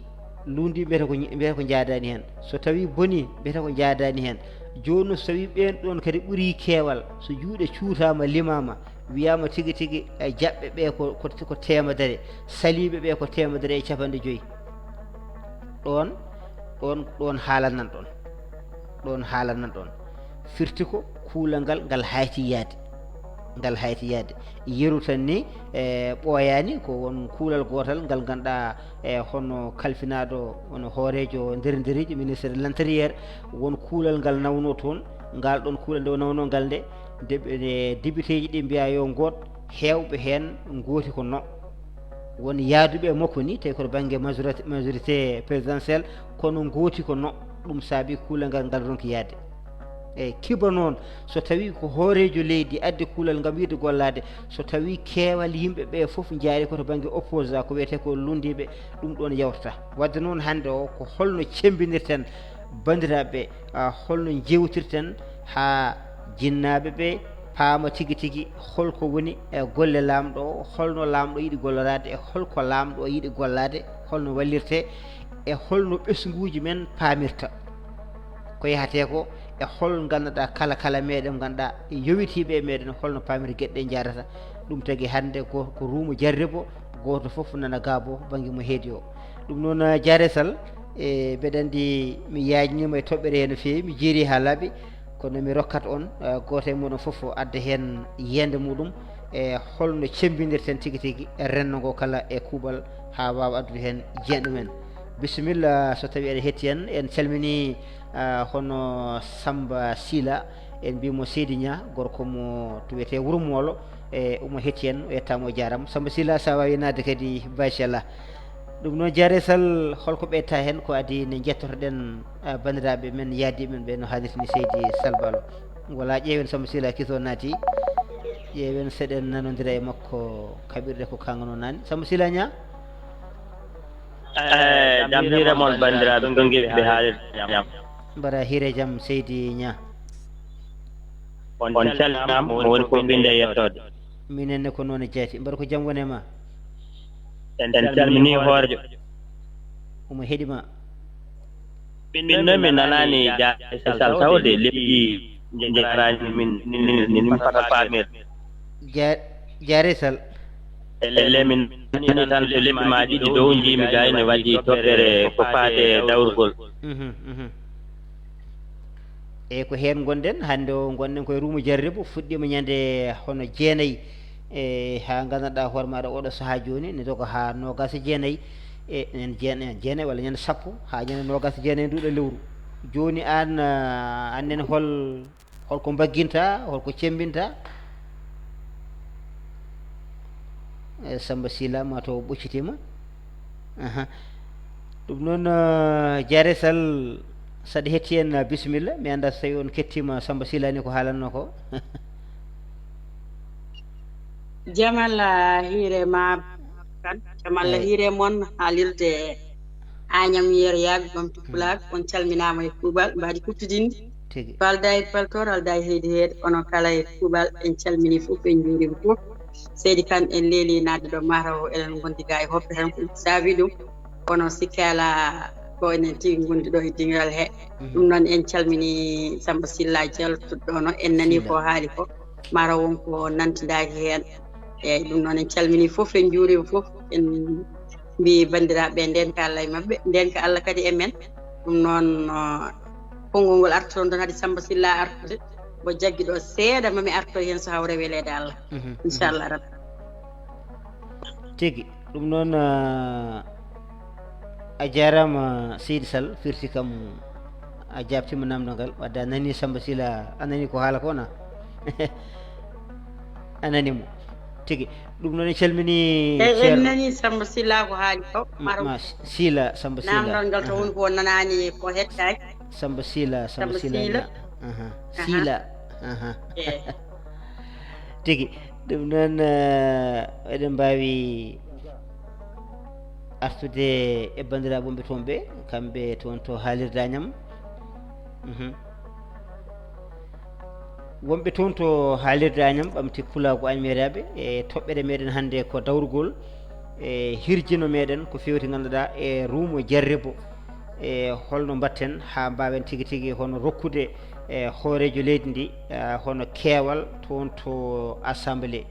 luunndiiɓe mbiyata ko, mbiyata ko njaadaani heen, so tawi boni, mbiyata ko njaadaani heen. Jooni noon so tawi ɓeen ɗoon kadi ɓuri keewal, so juuɗe cuutaama, limaama, wiyaama tigi tigi, e jaɓɓe ɓe ko, ko, ko teemedere, saliiɓe ɓe ko teemedere e capanɗe joyi. Ɗoon, ɗoon, ɗoon haala nan ɗoon. Ɗoon haala nan ɗoon. Firti ko kuulal ngal, ngal hayti yahde. Ngal hayti yahde. Yeru tan ni, e, ɓooyaani, ko won kuulal gootal ngal ngannduɗaa, e, hono kalfinaaɗo, hono hooreejo nder ndereeji, ministre de l'intérieur, won kuulal ngal nawnoo toon, ngal ɗoon kuulal nde o nawnoo ngal nde, nde, nde debiteeji ɗi mbiyaa yo ngoot, heewɓe heen ngooti ko no. Won yahduɓe e makko ni, tawi koto bannge majorité, majorité présidentielle, kono ngooti ko no. Ɗum saabi kuulal ngal, ngal ronki yahde. Eyi, kiba noon, so tawi ko hooreejo leydi addi kuulal ngam yiɗde gollaade, so tawi keewal yimɓe ɓe fof njaari ko to bannge opposant, ko wiyetee ko luunndiiɓe, ɗum ɗoon yawtata. Wadde noon hannde o, ko holno cemmbinirten banndiraaɓe, a, holno njeewtirten haa jinnaaɓe ɓe paama tigi tigi holko woni e golle laamɗo o, holno laamɗo yiɗi golloraade e holko laamɗo o yiɗi gollaade, holno wallirtee e holno ɓesnguuji men paamirta. Ko yahetee ko e hol ngannduɗaa kala kala meɗen ngannduɗaa yowitiiɓe e meɗen holno paamirta geɗe ɗe njaadata. Ɗum tagi hannde ko, ko ruumo jarribo, gooto fof nana gaabo bannge mo heedi o. Ɗum noon, eh, Jaare Sal, e mbeɗa anndi mi yaajniima e toɓɓere hee no feewi, mi jeeri haa laaɓi, kono mi rokkat on, eh, gooto e mooɗon fof o adda heen yiyannde muɗum, e holno cemmbindirten tigi tigi renndo ngo kala e kuuɓal haa waawa addude heen jiyannde mum en. Bisimilla, so tawii aɗa hetti en, en calminii, ah, hono Samba Sila, en mbii mo Seydi Ña, gorko mo to wiyetee Wuro Moolo, e omo hetti en, o yettaama, o jaaraama. Samba Sila, so a waawii naatde kadi, machallah. Ɗum noon, Jaare Sal, holko ɓeyta heen ko adii nde njettoto-ɗen, ah, banndiraaɓe men, yahdiiɓe men ɓe no haanirta ni, Seydi Sal Baalo? Wala, ƴeewen Samba Sila Kiso naati, ƴeewen so eɗen nanondira e makko kaɓirɗe ko kaŋŋano naane. Samba Sila Ña? Eh, jam hiire mon, banndiraaɓe, ko ngiɗɓe haalirde jam. Mbaɗa hiire jam, Seydi Ña. On calminaama, mo woni ko binde yettoode. Minen ne ko noon e jaati. Mbaɗa ko jam woni e ma? En calminii hooreejo. Omo heɗi ma? Min noon mi nanaani Jaare Sal tawde, lebbi njaraani min, min, min, min fota paamirde. Ja-, Jaare Sal. Ellee min nani tan to lebbi ma ɗiɗi dow njiimi gay ne waɗi toɓɓere ko faade e dawrugol. Mhm, mhm. Eyi, ko heen ngonɗen hannde o, ngonɗen koye ruumo jarribo, fuɗɗiima ñande hono jeenayi, e haa nganndanɗaa hoore maaɗa oɗo sahaa jooni ne doga haa noogaas e jeenayi, e ñande jeen-, ñande jeenayi walla ñande sappo haa ñande noogaas e jeenayi nduuɗo lewru. Jooni aan, ah, aan nene hol, holko mbagginta, holko cemmbinta? Eh, Samba Sila ma to ɓoccitiima. Aha. Ɗum noon, eh, Jaare Sall, saɗa hetti en, eh, bisimilla. Mi anndaa so tawi on kettiima Samba Sila ni ko haalanno ko. Jamalla hiire ma kan, jamalla Eh. Hiire mon haalirde Añam Yeer Yaag Bamtu Pulaar, on calminaama e kuuɓal mbaadi kuttidinde. Tigi. Falda e paltoor, alda e heedi heed, onon kala e kuuɓal, en calmini fof, en njuurima fof. Seydi Kan en leeli naatde ɗo mataw eɗen ngondi ga e hoppe tan ko saabi ɗum. Kono sikke alaa ko enen tigi ngondi ɗo e dingiral he. Ɗum noon en calmini Samba Silla Diallo tuɗɗo no en nani Silla. Ko haali ko. Mataw won ko nantidaaki heen. Eyyi, ɗum noon en calmini fof, en njuurima fof, en mbi banndiraaɓe ɓe ndenka Allah e maɓɓe, ndenka Allah kadi e men. Ɗum noon, uh, konngol ngol artoto ɗon hade Samba Silla artude, mbo jaggi ɗo seeɗa mami arto heen so hawre weleede Allah. Mhm, mhm. Inchallah rabbi. Tigi. Ɗum noon, ah, a jaaraama Seydi Sall, firti kam a jaabtiima naamndal ngal, wadde a nani Samba Sila, a nani ko haala ko na? A nani mo. Tigi. Ɗum noon en calmini Eyi, en Ceerno. Nani Samba Sila ko haali ko. Ma, Maro ma Sila, Samba Sila. Naamndal ngal to Aha. Woni ko nanaani ko hettaaki. Samba Sila, Samba Samba Sila. Sila. Aha. Aha. Sila. Aha. Eyi. Tigi. Ɗum noon, eh, eɗen mbaawi artude e banndiraaɓe wonɓe toon ɓe, kamɓe toon to haalirde Añam. Mhm. Wonɓe toon to haalirde Añam, ɓamti pulaagu Añmeeraaɓe, e toɓɓere meɗen hannde ko dawrugol e hirjino meɗen ko fewti ngannduɗaa e ruumo jarribo, e holno mbatten haa mbaawen tigi tigi hono rokkude e hooreejo leydi ndi, eh, hono keewal toon to assemblée.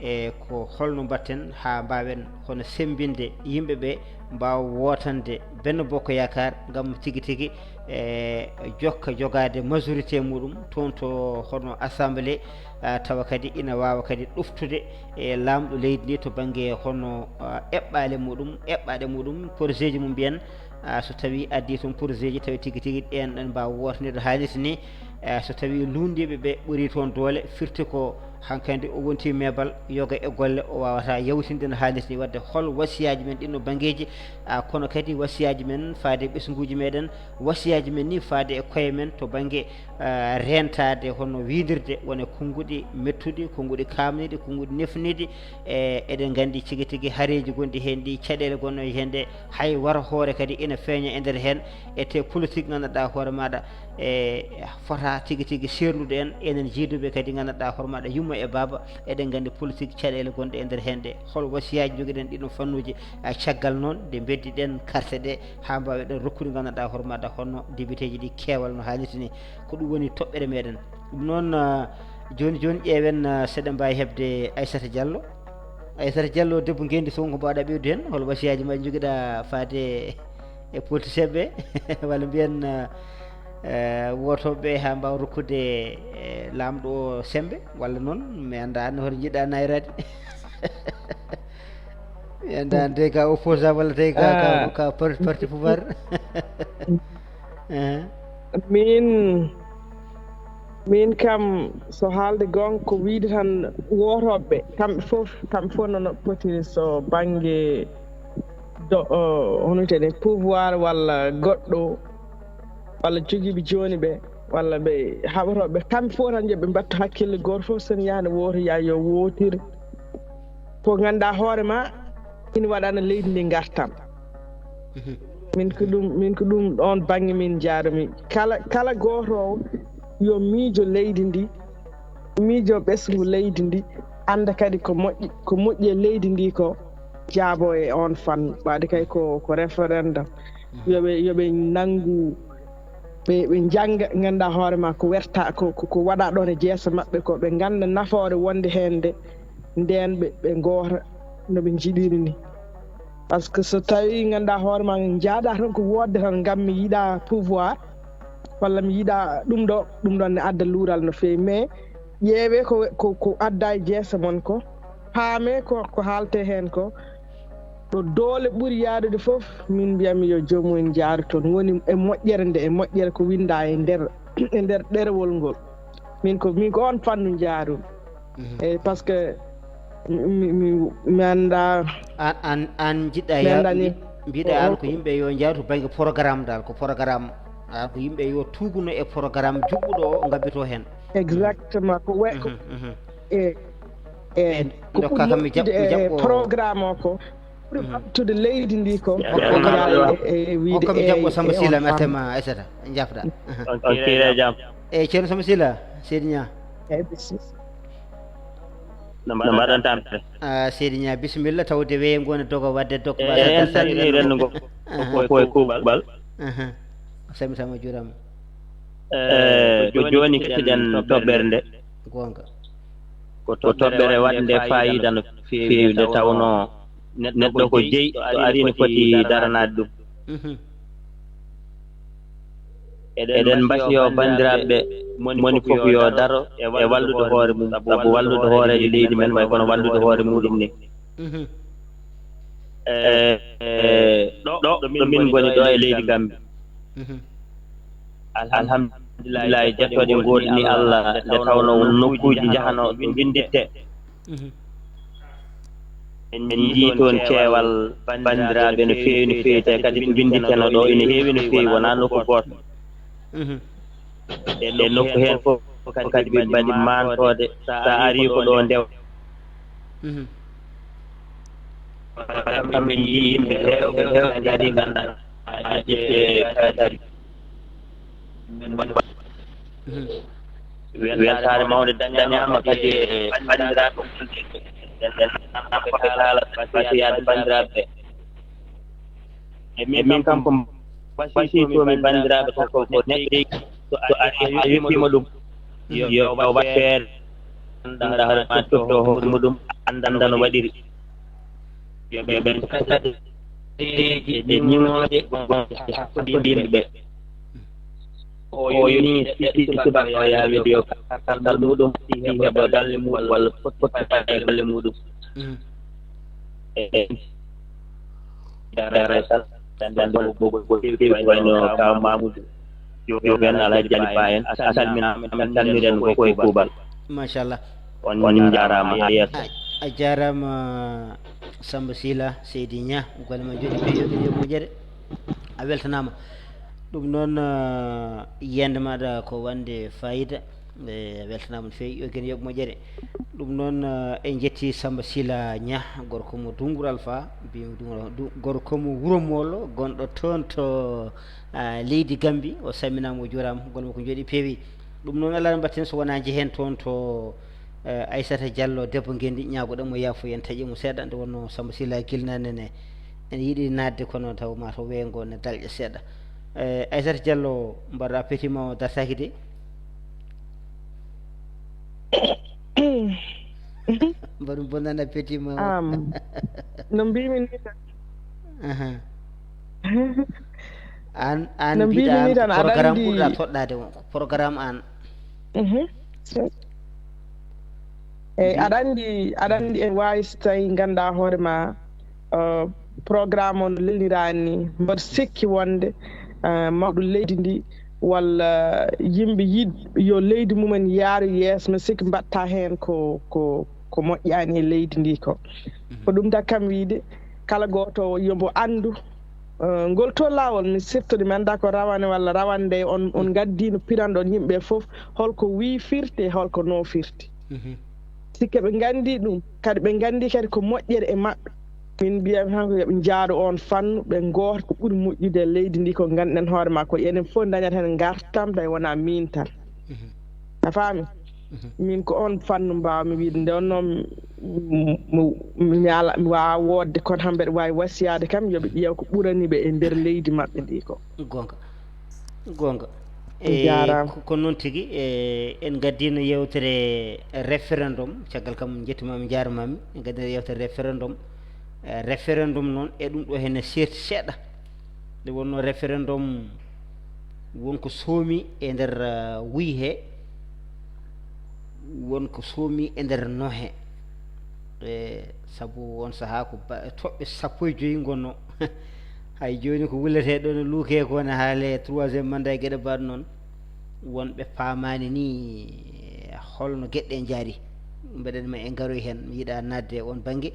E ko holno mbatten haa mbaawen hono semmbinde yimɓe ɓe, mbaawa wootande Benno Bokk Yaakaar ngam tigi tigi e jokka jogaade majorité muɗum toon to hono assemblée, ah, tawa kadi ina waawa kadi ɗoftude e laamɗo leydi ndi to bannge hono, ah, eɓɓaale muɗum, eɓɓaaɗe muɗum, projet ji mum mbiyen, ah, so tawii addii toon projet ji, tawi tigi tigi ɗeen ɗon mbaawa wootanirde haalirta ni, ah, so tawii luulndiiɓe ɓe ɓuri toon doole, firti ko hankadi o wonti meebal yoga e golle, o waawata yawtinde no haalirta ni. Wadde hol wasiyaaji men ɗin no banngeeji, ah, kono kadi wasiyaaji men faade e ɓesnguuji meɗen, wasiyaaji men ni faade e koye men to bannge, ah, rentaade hono wiindirde wona konnguɗi mettuɗi, konnguɗi kaamniiɗi, konnguɗi nefniiɗi. E, eɗen nganndi tigi tigi hareeji gonɗi heen ɗi, caɗeele gonɗe heen ɗe, hay wara hoore kadi ina feeña e nder heen, e te politique ngannduɗaa hoore maaɗa, e fota tigi tigi seerndude en, enen jiiduɓe kadi ngannduɗaa hoore maaɗa yumma e baaba, eɗen nganndi politique caɗeele gonɗe e nder heen ɗe. Hol wasiyaaji njogiɗen ɗiɗon fannuuji, a, caggal noon nde mbeddiɗen carte ɗe haa mbaaweɗen rokkude ngannduɗaa hoore maaɗa hono député ji ɗi keewal no haalirta ni? Ko ɗum woni toɓɓere meɗen. Ɗum noon, ah, jooni jooni ƴeewen, ah, seɗen mbaawi heɓde Aissata Diallo. Aissata Diallo, debbo ngeenndi sow, ko mbaawɗaa ɓeydude heen? Hol wasiyaaji ma njogiɗaa faade e politicien ɓe? Walla mbiyen, ah, eh, wootooɓe ɓe haa mbaawa rokkude, eh, laamɗo o semmbe? Walla noon mi anndaa an hoto njiɗɗaa nayraade? Mi anndaa an tawi ka opposant walla tawi ka, ka, Ah. Ka par-, parti pouvoir? Eh. Min, min kam, so haalde goonga, ko wiyde tan wootooɓe ɓe, kamɓe fof, kamɓe fof nono poti, so bannge do, o, hono wiyetee, pouvoir walla goɗɗo, walla jogiiɓe jooni ɓe, walla ɓe haɓotooɓe ɓe, kamɓe fof tan yo ɓe mbattu hakkille, gooto fof so ne yaha ne wootoya, yo wootir ko ngannduɗaa hoore ma ina waɗana leydi ndi ngartam. Mhm. Min ko ɗum, min ko ɗum ɗoon bannge min njaarumi. Kala, kala gootoowo yo miijo leydi ndi, miijo ɓesngu leydi ndi, annda kadi ko moƴƴi, ko moƴƴi e leydi ndi ko, jaabo e oon fannu. Waade kay ko, ko référendum. Mhm. Yo ɓe, yo ɓe nanngu, ɓe, ɓe njannga, ngannda hoore ma ko werta, ko, ko, ko waɗa ɗoon e jeese maɓɓe ko, ɓe ngannda nafoore wonde heen nde, ndeen ɓe, ɓe ngoota no ɓe njiɗiri ni. Par ce que so tawii ngannda hoore ma njaaɗa tan ko woodde tan ngam mi yiɗa pouvoir, walla mi yiɗa ɗum ɗo, ɗum ɗoon ne adda luural no feewi. Mais ƴeewee ko, ko, ko adda e jeese mon ko, paamee ko, ko haaletee heen ko, ɗo doole ɓuri yaadude fof, min mbiyatmi yo joomum en njaaru toon. Woni e moƴƴere nde, e moƴƴere ko winndaa e nder, e nder ɗerewol ngol. Min ko, min ko oon fannu njaarumi. Mhm. Eyi, par ce que Mi, mi, mi anndaa. An, an, an njiɗɗa mi ya-, anndaa ni. Mbi-, mbiɗa an ko yimɓe yo njaatu bannge programme dal, ko programme. An ko yimɓe yo tuuguno e programme juɓɓuɗo o, ngabbito heen. Exactement, ko we-, ko, mhm, mhm. E, e, e, ko ndokka ɓuri kam mi jaɓ-, moƴƴude mi e jaɓɓo programme o ko ɓuri, mhm, ɓamtude leydi ndi ko. Hokka mi jaɓɓo, e, e, wiide hokka mi jaɓɓo e, Samba e Sylla, on mi arta e ma Aissata, njafɗa. Aha. On kiire jam. E, Ceerno Samba Sylla, Seydi Niang. E, bisimilla. No mbaɗ-, no mbaɗon tampere? Ah, Seydi Niang, bisimilla, tawde weeyo ngo ne doga wadde dok-, e, mbaɗa en tan salmini renndo ngo. Aha. Ko e kuuɓal. Aha. O salmitaama, o juuraama. E, ko jooni keɗen toɓɓere nde. Goonga. Ko toɓɓere waɗnde faayiida no feewi, nde tawnoo neɗɗo ko jeyi, so arii ne foti daranaade ɗum. Mhm. Eɗen mbasiyoo banndiraaɓe ɓe, moni fof yo daro e wallude hoore mum, sabu wallude hooreejo leydi men wayi kono wallude hoore muuɗum ni. Mhm. E, e, ɗo, ɗo min ngoni ɗo e leydi Gambie. Mhm. Alhamdulillahi, jettooɗe ngoodini Allah, nde tawnoo won nokkuuji njahanoo ɗo winndittee. Mhm. En njii toon keewal banndiraaɓe no feewi, no feewi, te kadi ɓe winndittenoo ɗo ina heewi no feewi, wonaa nokku gooto. Mhm. E nokku heen fof kadi ɓe mbaɗi maantoode, so a arii ko ɗo ndew. Mhm. Kam min njii yimɓe heewɓe, heewɓe kadi nganndaa, a ƴetti kadi. Mhm. Weltaare mawnde dañaama kadi e banndiraaɓe wonɓe ɓe haala fatiyaade banndiraaɓe ɓe. E min kam ko mbasiytoo-mi banndiraaɓe ko, ko, ko neɗɗo so a, a yettiima ɗum, yo, yo wat feere, annda hoore ma, toppitoo hoore muɗum, annda no waɗiri. Yo ɓe, ɓe kadi e ñiŋooje gonɗe hakkunde yimɓe ɓe. O yoni siki subaka o yaawi yo kartal muɗum, si heɓa galle muɗum walla foti foti e galle muɗum. Mm. E, e, dara sal, dan, dan, bo, bo, bo, bo, wayno Kaw Mamoudou Diop en, Alhaji Ali Ba en, a salminaama, en calminiirii en ko e kuuɓal. Machallah. On, on njaaraama, haa yeeso. A, a jaaraama, Samba Sylla, Seydi Niang, golle ma njooɗii peewi, yo ɓe moƴƴere. A weltanaama. Ɗum noon, eh, yiyannde maaɗa ko waɗde faayiida. E, a weltanaama no feewi, yo geno yoɓ moƴƴere. Ɗum noon, eh, en njetti Samba Sylla Niang, gorko mo Dunngural Fa, mbiimi Dunngural, du-, gorko mo Wuro Moolo, gonɗo toon to, ah, leydi Gambie. O salminaama, o juuraama, golle makko njooɗii peewi. Ɗum noon, alaa no mbaɗten so wonaa njehen toon to, eh, Aissata Diallo, debbo Ngenndi, ñaagoɗen mo yaafo, en taƴii mo seeɗa, nde wonnoo Samba Sylla gila naane ne, ene yiɗi naatde, kono taw maa taw weeyo ngo ne dalƴa seeɗa. Eh, Aissata Diallo, mbaɗa petit ma o dartaaki de? Mbaɗum bonnana petit ma o. Am, no mbiimi ni tan. Aha. An, an no mbiɗa mbiimi ni an ko tan, aɗa programme anndi ɓurɗa toɗɗaade o, ko programme an. Mhm. Eyi, mbi- aɗa anndi, aɗa anndi en waawi so tawi nganndaa hoore ma, eh, programme on lelniraani, mboɗo sikki wonde, eh, mawɗo leydi ndi walla yimɓe yiɗ yo leydi mumen yaaru yeeso, mi sikki mbaɗta heen ko, ko, ko moƴƴaani e leydi ndi ko. Mhm. Ko ɗum tan kam wiyde, kala gooto yo mbo anndu, eh, ngol to laawol, mi siftori, mi anndaa ko rawane walla rawande, on, on ngaddiino piranɗon yimɓe fof, holko wii firti e holko no firti. Mhm. Sikke ɓe nganndi ɗum, kadi ɓe nganndi kadi ko moƴƴere e maɓɓe. Min mbiyami tan ko yo ɓe njaado oon fannu, ɓe ngoota ko ɓuri moƴƴude e leydi ndi, ko nganduɗen hoore ma ko enen fof dañata heen ngartam, tawi wonaa miin tan. Mhm. A faami? Mhm. Min ko oon fannu mbaawmi wiide, nde wonnoo mi, mi, mi, mi ala, mi waawaa woodde, kono han mbeɗa waawi wasiyaade kam, yo ɓe ƴeew ko ɓurani ɓe e nder leydi maɓɓe ndi ko. Goonga. Goonga. E, jaaraama. Ko, ko noon tigi, e, en ngaddiino yeewtere référendum, caggal kam njettumaami, njaaramaami, en ngaddiino yeewtere référendum. E, référendum noon, e ɗum ɗo hene seerti seeɗa. Nde wonnoo référendum won ko soomi e nder, eh, wuy he, won ko soomi e nder no he. E, sabu on sahaa ko ba-, toɓɓe sappo e joy ngonno. Hay jooni ko wulletee ɗo no luukee ko ne haale troisième mandat e geɗe mbaɗ noon. Wonɓe paamaani ni holno geɗe ɗe njaari. Mbeɗen ma en ngaroy heen, mi yiɗaa naatde e oon bannge.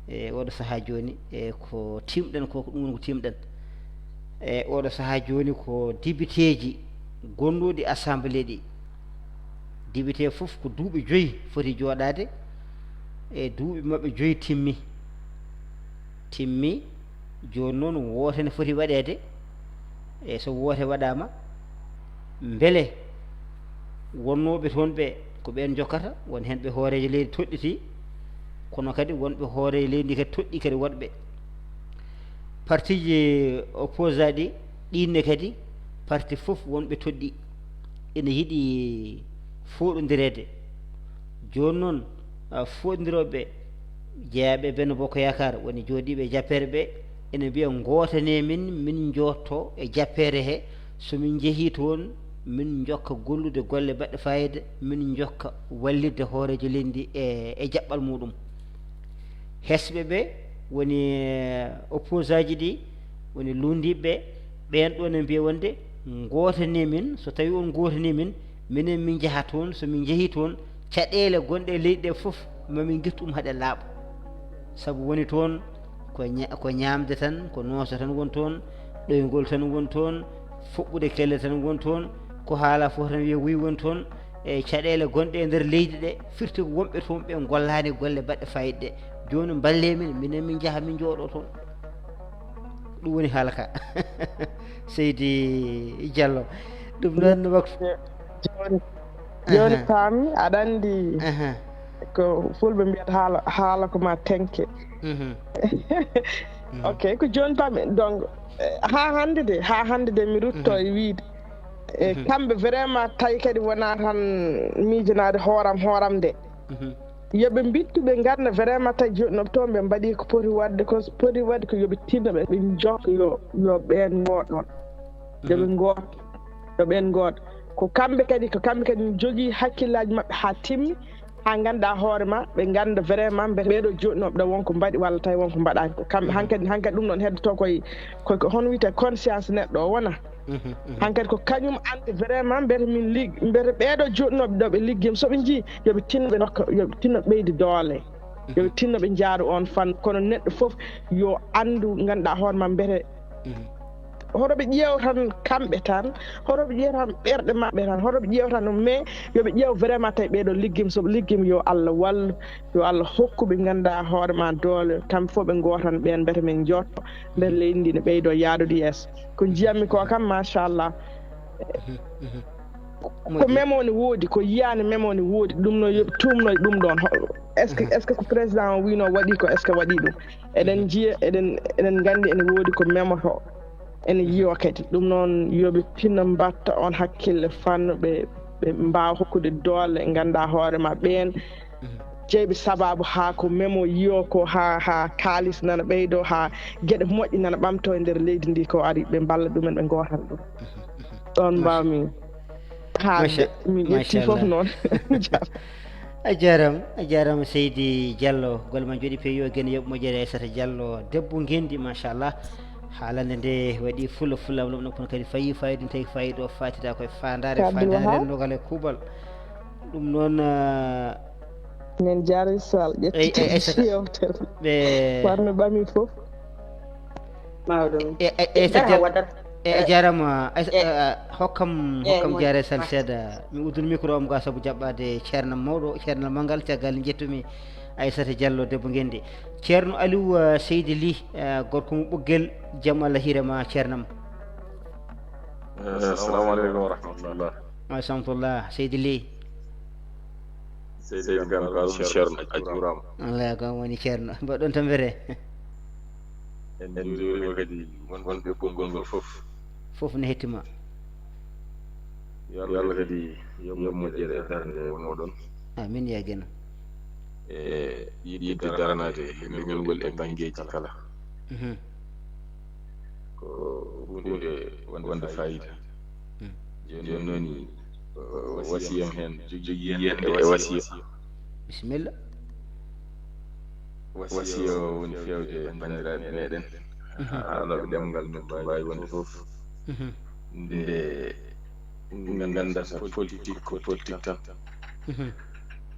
E oɗo sahaa jooni, e ko tiimɗen ko, ko ɗum woni ko tiimɗen. E oɗo sahaa jooni ko debiteeji gonnooɗi assemblée ɗi. Debitee fof ko duuɓi joyi foti jooɗaade, e duuɓi maɓɓe joyi timmi. Timmi, jooni noon woote ne foti waɗeede. E so woote waɗaama, mbele wonnooɓe toon ɓe ko ɓeen njokkata, won heen ɓe hooreejo leydi toɗɗiti, kono kadi won ɓe hooreejo leydi kadi toɗɗi kadi woɗɓe. Partiiji opposant ɗi, ɗiin ne kadi, parti fof won ɓe toɗɗi, ina yiɗi fooɗondireede. Jooni noon, ah, fooɗondirooɓe jeyaaɓe e Benno Bokk Yaakaar, woni jooɗiiɓe e jappeere ɓe, ene mbiya, "Ngootane min, min njooɗto e jappeere he, so min njehii toon, min njokka gollude golle baɗɗe faayiida, min njokka wallitde hooreejo leydi ndi e, e jaɓɓal muuɗum." Hesɓe ɓe woni, eh, opposant ji ɗi, woni lunndiiɓe ɓe, ɓeen ɗoon ne mbiya wonde, "Ngootane min, so tawii on ngootanii min, minen min njaha toon, so min njehii toon, caɗeele gonɗe e leydi ɗe fof, ma min ngettu ɗum haɗe laaɓa." Sabu woni toon ko ña-, ko ñaamde tan, ko nooso tan woni toon, ɗoyngol tan woni toon, fuɓɓude kelle tan woni toon, ko haalaa fof tan wiya wuy woni toon, e caɗeele gonɗe e nder leydi ɗe, firti ko wonɓe toon ɓe ngollaani golle baɗɗe faayiida ɗe. Jooni mballee min, minen min njaha min njooɗoo toon. Ɗum woni haala ka. Seydi Diallo. Ɗum noon waktu. Jooni, jooni Aha. Paami, aɗa anndi Aha. ko fulɓe mbiyata haala, haala ko ma tenke. Mhm. Mhm. Ok, ko jooni paami. Donc, eh, haa hannde de, haa hannde de mi rutto Mhm. e wiide. E Mhm. kamɓe vraiment tawi kadi wonaa tan miijanaade hooram, hooram nde. Mhm. Yo ɓe mbittu, ɓe ngannda vraiment tawi joɗnooɓe toon, ɓe mbaɗi ko poti waɗde, ko poti waɗde ko yo ɓe tinno, ɓe, ɓe njokka, yo, yo ɓeen ngoot ɗoon. Yo ɓe Mhm. ngoot, yo ɓeen ngoot. Ko kamɓe kadi, ko kamɓe kadi njogii hakkillaaji maɓɓe haa timmi, haa nganndaa hoore ma, ɓe ngannda vraiment mbete ɓee ɗoo joɗnooɓe ɗo won ko mbaɗi walla tawi won ko mbaɗaani. Ko kamɓe, Mhm. hankadi, hankadi ɗum ɗoon heddotoo koye, ko, ko hono wiyetee conscience neɗɗo o wona. Mhm, mhm. Hankadi ko kañum anndi vraiment mbete min lig-, mbete ɓee ɗoo joɗnooɓe ɗo ɓe liggima, so ɓe njii, yo ɓe tinno ɓe ndokka, yo ɓe tinno ɓeyde doole. Yo ɓe Mhm. tinno ɓe njaaru oon fannu. Kono neɗɗo fof yo anndu, ngannduɗaa hoore ma mbete Mhm. hoto ɓe ƴeew tan kamɓe tan, hoto ɓe ƴeew tan ɓerɗe maɓɓe tan, hoto ɓe ƴeew tan ɗum, mais yo ɓe ƴeew vraiment tawi ɓee ɗoo liggima, so ɓe liggima yo Allah wallu, yo Allah hokku ɓe ngannduɗaa hoore ma doole, kamɓe fof ɓe ngootan ɓeen mbete min njotto, mbete leydi ndi ne ɓeydoo yaadude yeeso. Ko njiyammi ko kam, machallah. Mhm, mhm. Ko Moƴƴi. Memo ne woodi, ko yiyaani memo ne woodi, ɗum no yo ɓe tuumno e ɗum ɗoon. Ho-, est-ce que, Mhm. est-ce que ko président o wiino waɗi ko, est-ce que waɗi ɗum? Eɗen Mhm. njiya, eɗen, eɗen nganndi ene woodi ko memoto, ene Mhm. yiyo kadi. Ɗum noon yo ɓe tinno mbatta on hakkille fannu, ɓe, ɓe mbaawa hokkude doole, ngannda hoore ma ɓeen Mhm. jeyɓe sababu haa ko memo yiyo ko, haa, haa kaalis nana ɓeydo, haa geɗe moƴƴe nana ɓamto e nder leydi ndi ko ari, ɓe mballa ɗumen, ɓe ngootana ɗum. Mhm, mhm. Ɗoon Macha-, mbawmi haalde. Macha-, mi ƴetti fof machallah. Noon. A jaaraama, a jaaraama Seydi Diallo, golle ma njooɗii peewi, yo geno yoɓ moƴƴere Aissata Diallo, debbo ngenndi, machallah. Haalande nde waɗi fulla, fulla am lomɗo kono kadi fayi fayida, tawi fayida o faatida koye faandaare, Abdoul faandaare Wahab. Renndogal e kuuɓal. Ɗum noon, ah, Min jaari sal ƴetti Ey, ey, ey, saka yewtere. Ɓe warno ɓami fof. Mawɗum. E, e, e, Dara sa-, waɗat. E, a jaaraama, Aïssa, Eh, a, a, hokkam, eh, hokkam mo-, jaare sal ma- seeɗa. Mi uddun micro am ga sabu jaɓɓaade ceernam mawɗo, ceernal manngal, caggal nde njettumi Aissata Diallo, debbo ngenndi. Ceerno Aliou, eh, Seydi Ly, eh, gorko mo Ɓoggel, jam Allah hiire ma, ceernam. Eh, assalamu aleykum wa rahmatullah. Wa rahmatullah, Seydi Ly. Seydi Kane, ko aduna ceerno, a juuraama. Allah ko on woni ceerno. Mbaɗɗon tampere. En njuuriima kadi won-, wonɓe konngol ngol fof. Fof ne hettima. Yo Allah kadi yoɓ moƴƴere e darnde mooɗon. Amin, ya geno. E yiɗde daranaade leñol ngol e banngeeji kala. Mhm. Ko huunde wonde faayiida. Mm. Jooni noon, o wasiyam heen, jogii yiyannde e wasiya. Bisimilla. Wasiya o woni feewde banndiraaɓe meɗen, mhm, haalooɓe ɗemngal men to mbaawi wonde fof. Mhm. Nde ɓe nganndata politique ko politique tan. Mhm.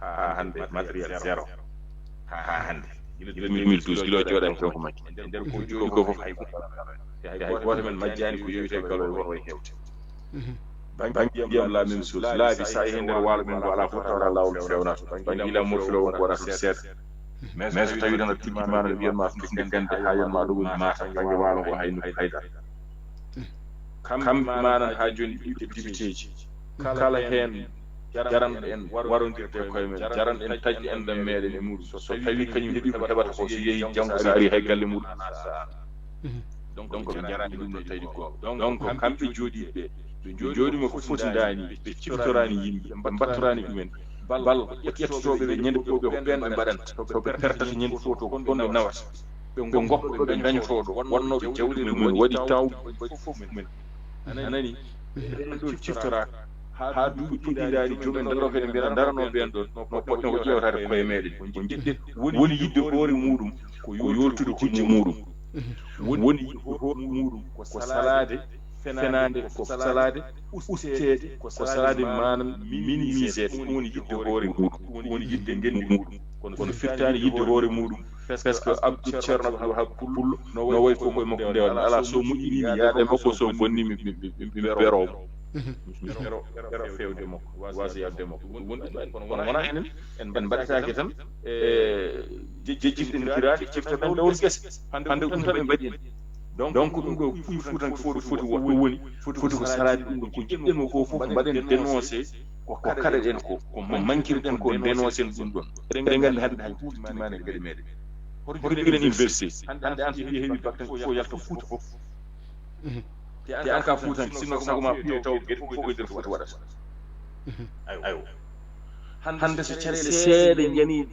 haa hannde matériel zéro. Haa hannde. Gila deux mille douze, gila o jooɗa e kanko majji. E nder ko jooɗi ko fof hay gooto. Hay gooto men majjaani ko yowiti e Galo e won way hewde. Bannge ndiyam la même chose. Laabi so a yehi nder waalo men ngo alaa fof tawra laawol fewnata. Bannge ilam mo filo won ko wona toon seeɗa. Mais so tawi tan a tigi maana mbiyan ma tufde gannde haa yon ma ɗo woni mata bannge waalo ngo hay nokku haydara. Kamɓe manan haa jooni ɓiɓɓe dibiteeji kala heen jaranɗo en warondirde e koye men, jaranɗo en taƴde enɗam meɗen e muɗum. So tawi kañum heɓi ko heɓata ko, so yehi janngo so ari hay galle muɗum. Donc ɓe jarani ɗum no tawi goonga. Donc kamɓe jooɗiiɓe ɓe, ɓe jooɗiima ko foti ndaani, ɓe ciftorani yimɓe, ɓe mbattorani ɗumen. Bal ƴettotooɓe ɓe ñande fof ɓe ko ɓeen ɓe mbaɗanta, to ɓe pertata ñande fof to ko ɗon ɓe nawata. Ɓe goppa ɗo ɓe dañotoo ɗo, wonnooɓe jawɗi mumen, waɗi taw mumen. A nani? Ɓeen ɗoon ciftoraaka. Haa duuɓi puɗɗiɗaani, joom en daroo kadi mbiya, daranoo ɓeen ɗoon, no poɗno ko ƴeewtaade koye meɗen. Ko njiɗde woni yiɗde hoore muɗum, ko yooltude hujja muɗum. Woni yiɗde hoore muɗum, ko salaade fenaande, ko fof salaade usteede, ko salaade maanaam minimiseede. Ɗum woni yiɗde hoore muɗum, ɗum woni yiɗde ngenndi muɗum. Kono firtaani yiɗde hoore muɗum. Parce que Abdou, Ceerno Abdou Wahab Pullo, no wayi ko koye makko ndewa. Alaa, so moƴƴini mi yaada e makko, so bonni mi, mi, mi, mi, mi beroo mo. Mi fero, fero fewde makko, waasa yaade makko. Ɗum woni ɗum, kono wonaa enen, en mbaɗataake tan e je-, jejjitde tiraaɗe, ciftaɗen dawol gese. Hannde ɗum tan ɓe mbaɗi en. Donc ɗum ɗo fuutanke fof ɗo foti wo-, ɗo woni, foti ko salaade ɗum ɗo, ko jiɗɗen o fof fof mbaɗen dénoncé ko kaɗaɗen ko, ko mankirɗen ko, dénoncé ɗum ɗon. Eɗen nganndi hannde hay huuti timaani e gaɗe meɗen. Hoto jogiɗen université. Hannde an so yehi bakkan fof yalta Fuuta fof. Te an ka fuutanke, sinno ko sago ma piye taw geɗe fof ko e nder Fuuta waɗata. Aywa. Hannde so caɗeele seeɗa njani,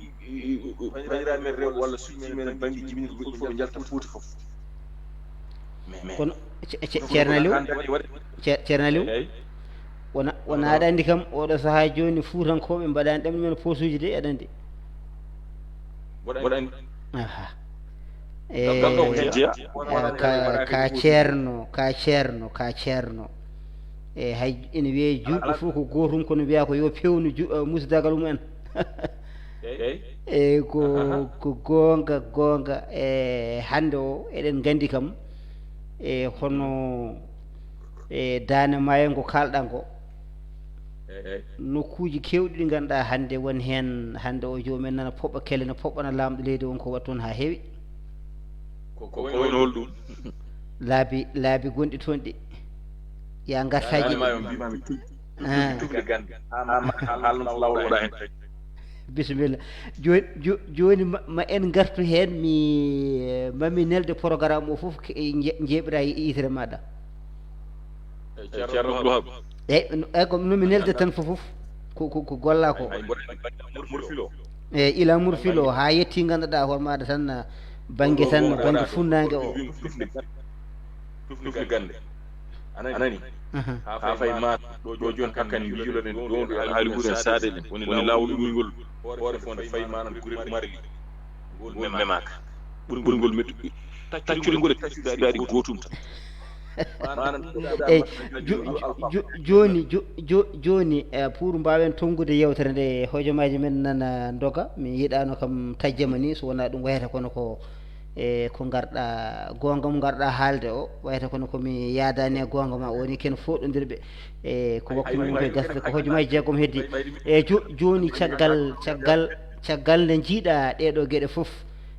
bayra men rewɓe walla suuji men bannge jibinirɗo goɗɗum fof ɓe njalta Fuuta fof. Kono ce-, ce-, Ceerno Aliou, Ce-, Ceerno Aliou, wona, wona aɗa anndi kam oɗo sahaa jooni fuutankooɓe mbaɗaani ɗam ɗumen posuuji de, aɗa anndi. Mboɗo anndi. Aha. E, ka, ka ceerno, ka ceerno, ka ceerno. E, hay ene wiyee juulɓe fof ko gootum, kono mbiyaa ko yo peewnu ju-, eh, musdagal mumen. Eyi. E, ko, ko goonga, goonga. E, hannde o, eɗen nganndi kam, e, hono, e, daande maayo ngo kaalɗaa ngo. Eyi. Nokkuuji keewɗi ɗi ngannduɗaa hannde won heen, hannde o joomum en nana poɓɓa kelle, no poɓɓana laamɗo leydi on ko waɗi toon haa heewi. Ko, ko, ko woni holɗum? Laabi, laabi gonɗi toon ɗi. Ya ngartaaji. Daande maayo mbiimi tug-, ah, tugde gannde. Haa ma, haa ma, haa ma lawol waɗa heen. Bisimilla. Jooni, jo-, jooni ma, ma en ngartu heen, mi, ma mi nelde programme o fof, ke-, nje-, njeeɓira e yitere maaɗa. E, Ceerno Abdou Wahab. Eyi, no, eyi, ko no mi nelda tan fof, fof ko, ko, ko gollaa ko. Ay, ay, mboɗo anndi bannge Mur-, Murfilo. Eyi, ila Murfilo, haa yetti ngannduɗaa hoore maaɗa tan, ah, bannge tan, bannge funnaange o. Tufnde gannde. Tufnde gannde. A nanii? Aha. Haa fayi ma ɗo jooni hakkani mbijuɗen ɗo, ɗo haali ɓuren saade ɗen. Woni laawol ummingol hoore fonde fayi manan gure marli. Ngol memaaka. Ɓurngol mettude. Taccudi ngol e taccudaari gootum tan. Eyi, jo-, jo-, jooni, jo-, jo-, jooni, eh, pour mbaawen tonngude yeewtere nde, hojomaaji men nana ndoga. Mi yiɗaano kam tajjama ni, so wonaa ɗum wayata kono ko, eh, ko ngarɗaa, goonga mo ngarɗaa haalde o, wayata kono ko mi yaadaani e goonga ma, woni ken fooɗondirɓe. E ko waktu mum koye gasde, ko hojomaaji jeegom heddi. E jo-, jooni caggal, caggal, caggal nde njiiɗaa ɗee ɗoo geɗe fof,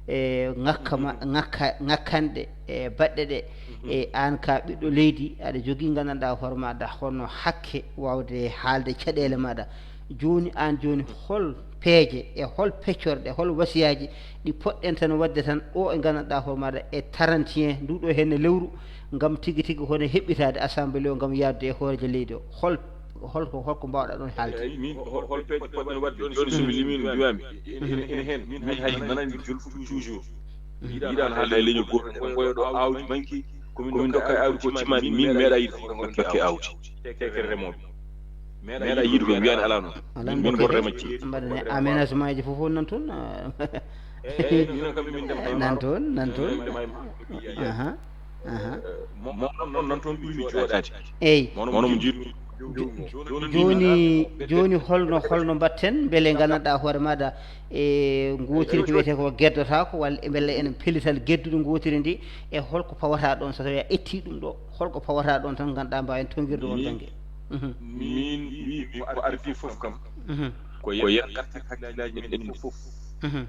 e ŋakka ma, ŋakka, ŋakkanɗe, e baɗɗe ɗe, e aan ka ɓiɗɗo leydi, aɗa jogii nganndanɗaa hoore maaɗa hono hakke waawde haalde caɗeele maaɗa. Jooni aan jooni hol peeje e hol peccorɗe, hol wasiyaaji ɗi poɗɗen tan waɗde tan o e nganndanɗaa hoore maaɗa e trente et un ndu ɗo henne lewru ngam tigi tigi hono heɓɓitaade assemblée o ngam yaadde e hooreejo leydi o? Hol, hol ko, hol ko mbaawɗaa ɗoon haalde? Eyi, min hol, hol peeje poɗɗen waɗde? Jooni so mi limii, mi mbiyaami, ene, ene heen, min hay, hay nananmi jolfuɗo toujours. Yiɗaano hay leñol gooto, en ngoyo ɗo aawdi manki, ko min ndokka e aawdi ko timmaani, min meeɗaa yiɗde ko aawdi. Tekkere remooɓe. Meeɗaa yiɗde ko mbiyaani alaa noon. Alaa min, min mboɗo rema ceeɗu. Mbaɗen aménagement ji fof fof nan toon. Eyi, minen kam min ndema. Nan toon, nan toon. Aha, aha. Mo, mo, mo, nan toon ɓuri jooɗaade. Eyi. Mono mo jiiɗ-, jo-, jooni, jooni holno, holno mbaɗten mbele nganndanɗaa hoore maaɗa e ngootiri ko wiyetee ko geddotaako, walla mbele ene pellital gedduɗo ngootiri ndi, e holko pawataa ɗoon so tawii a ettii ɗum ɗo, holko pawataa ɗoon tan ngannduɗaa mbaawen tonngirde on bannge? Mhm. Min mbiimi ko arti fof kam. Mhm. Ko yen ngartir hakkillaaji men ɗen fof. Mhm.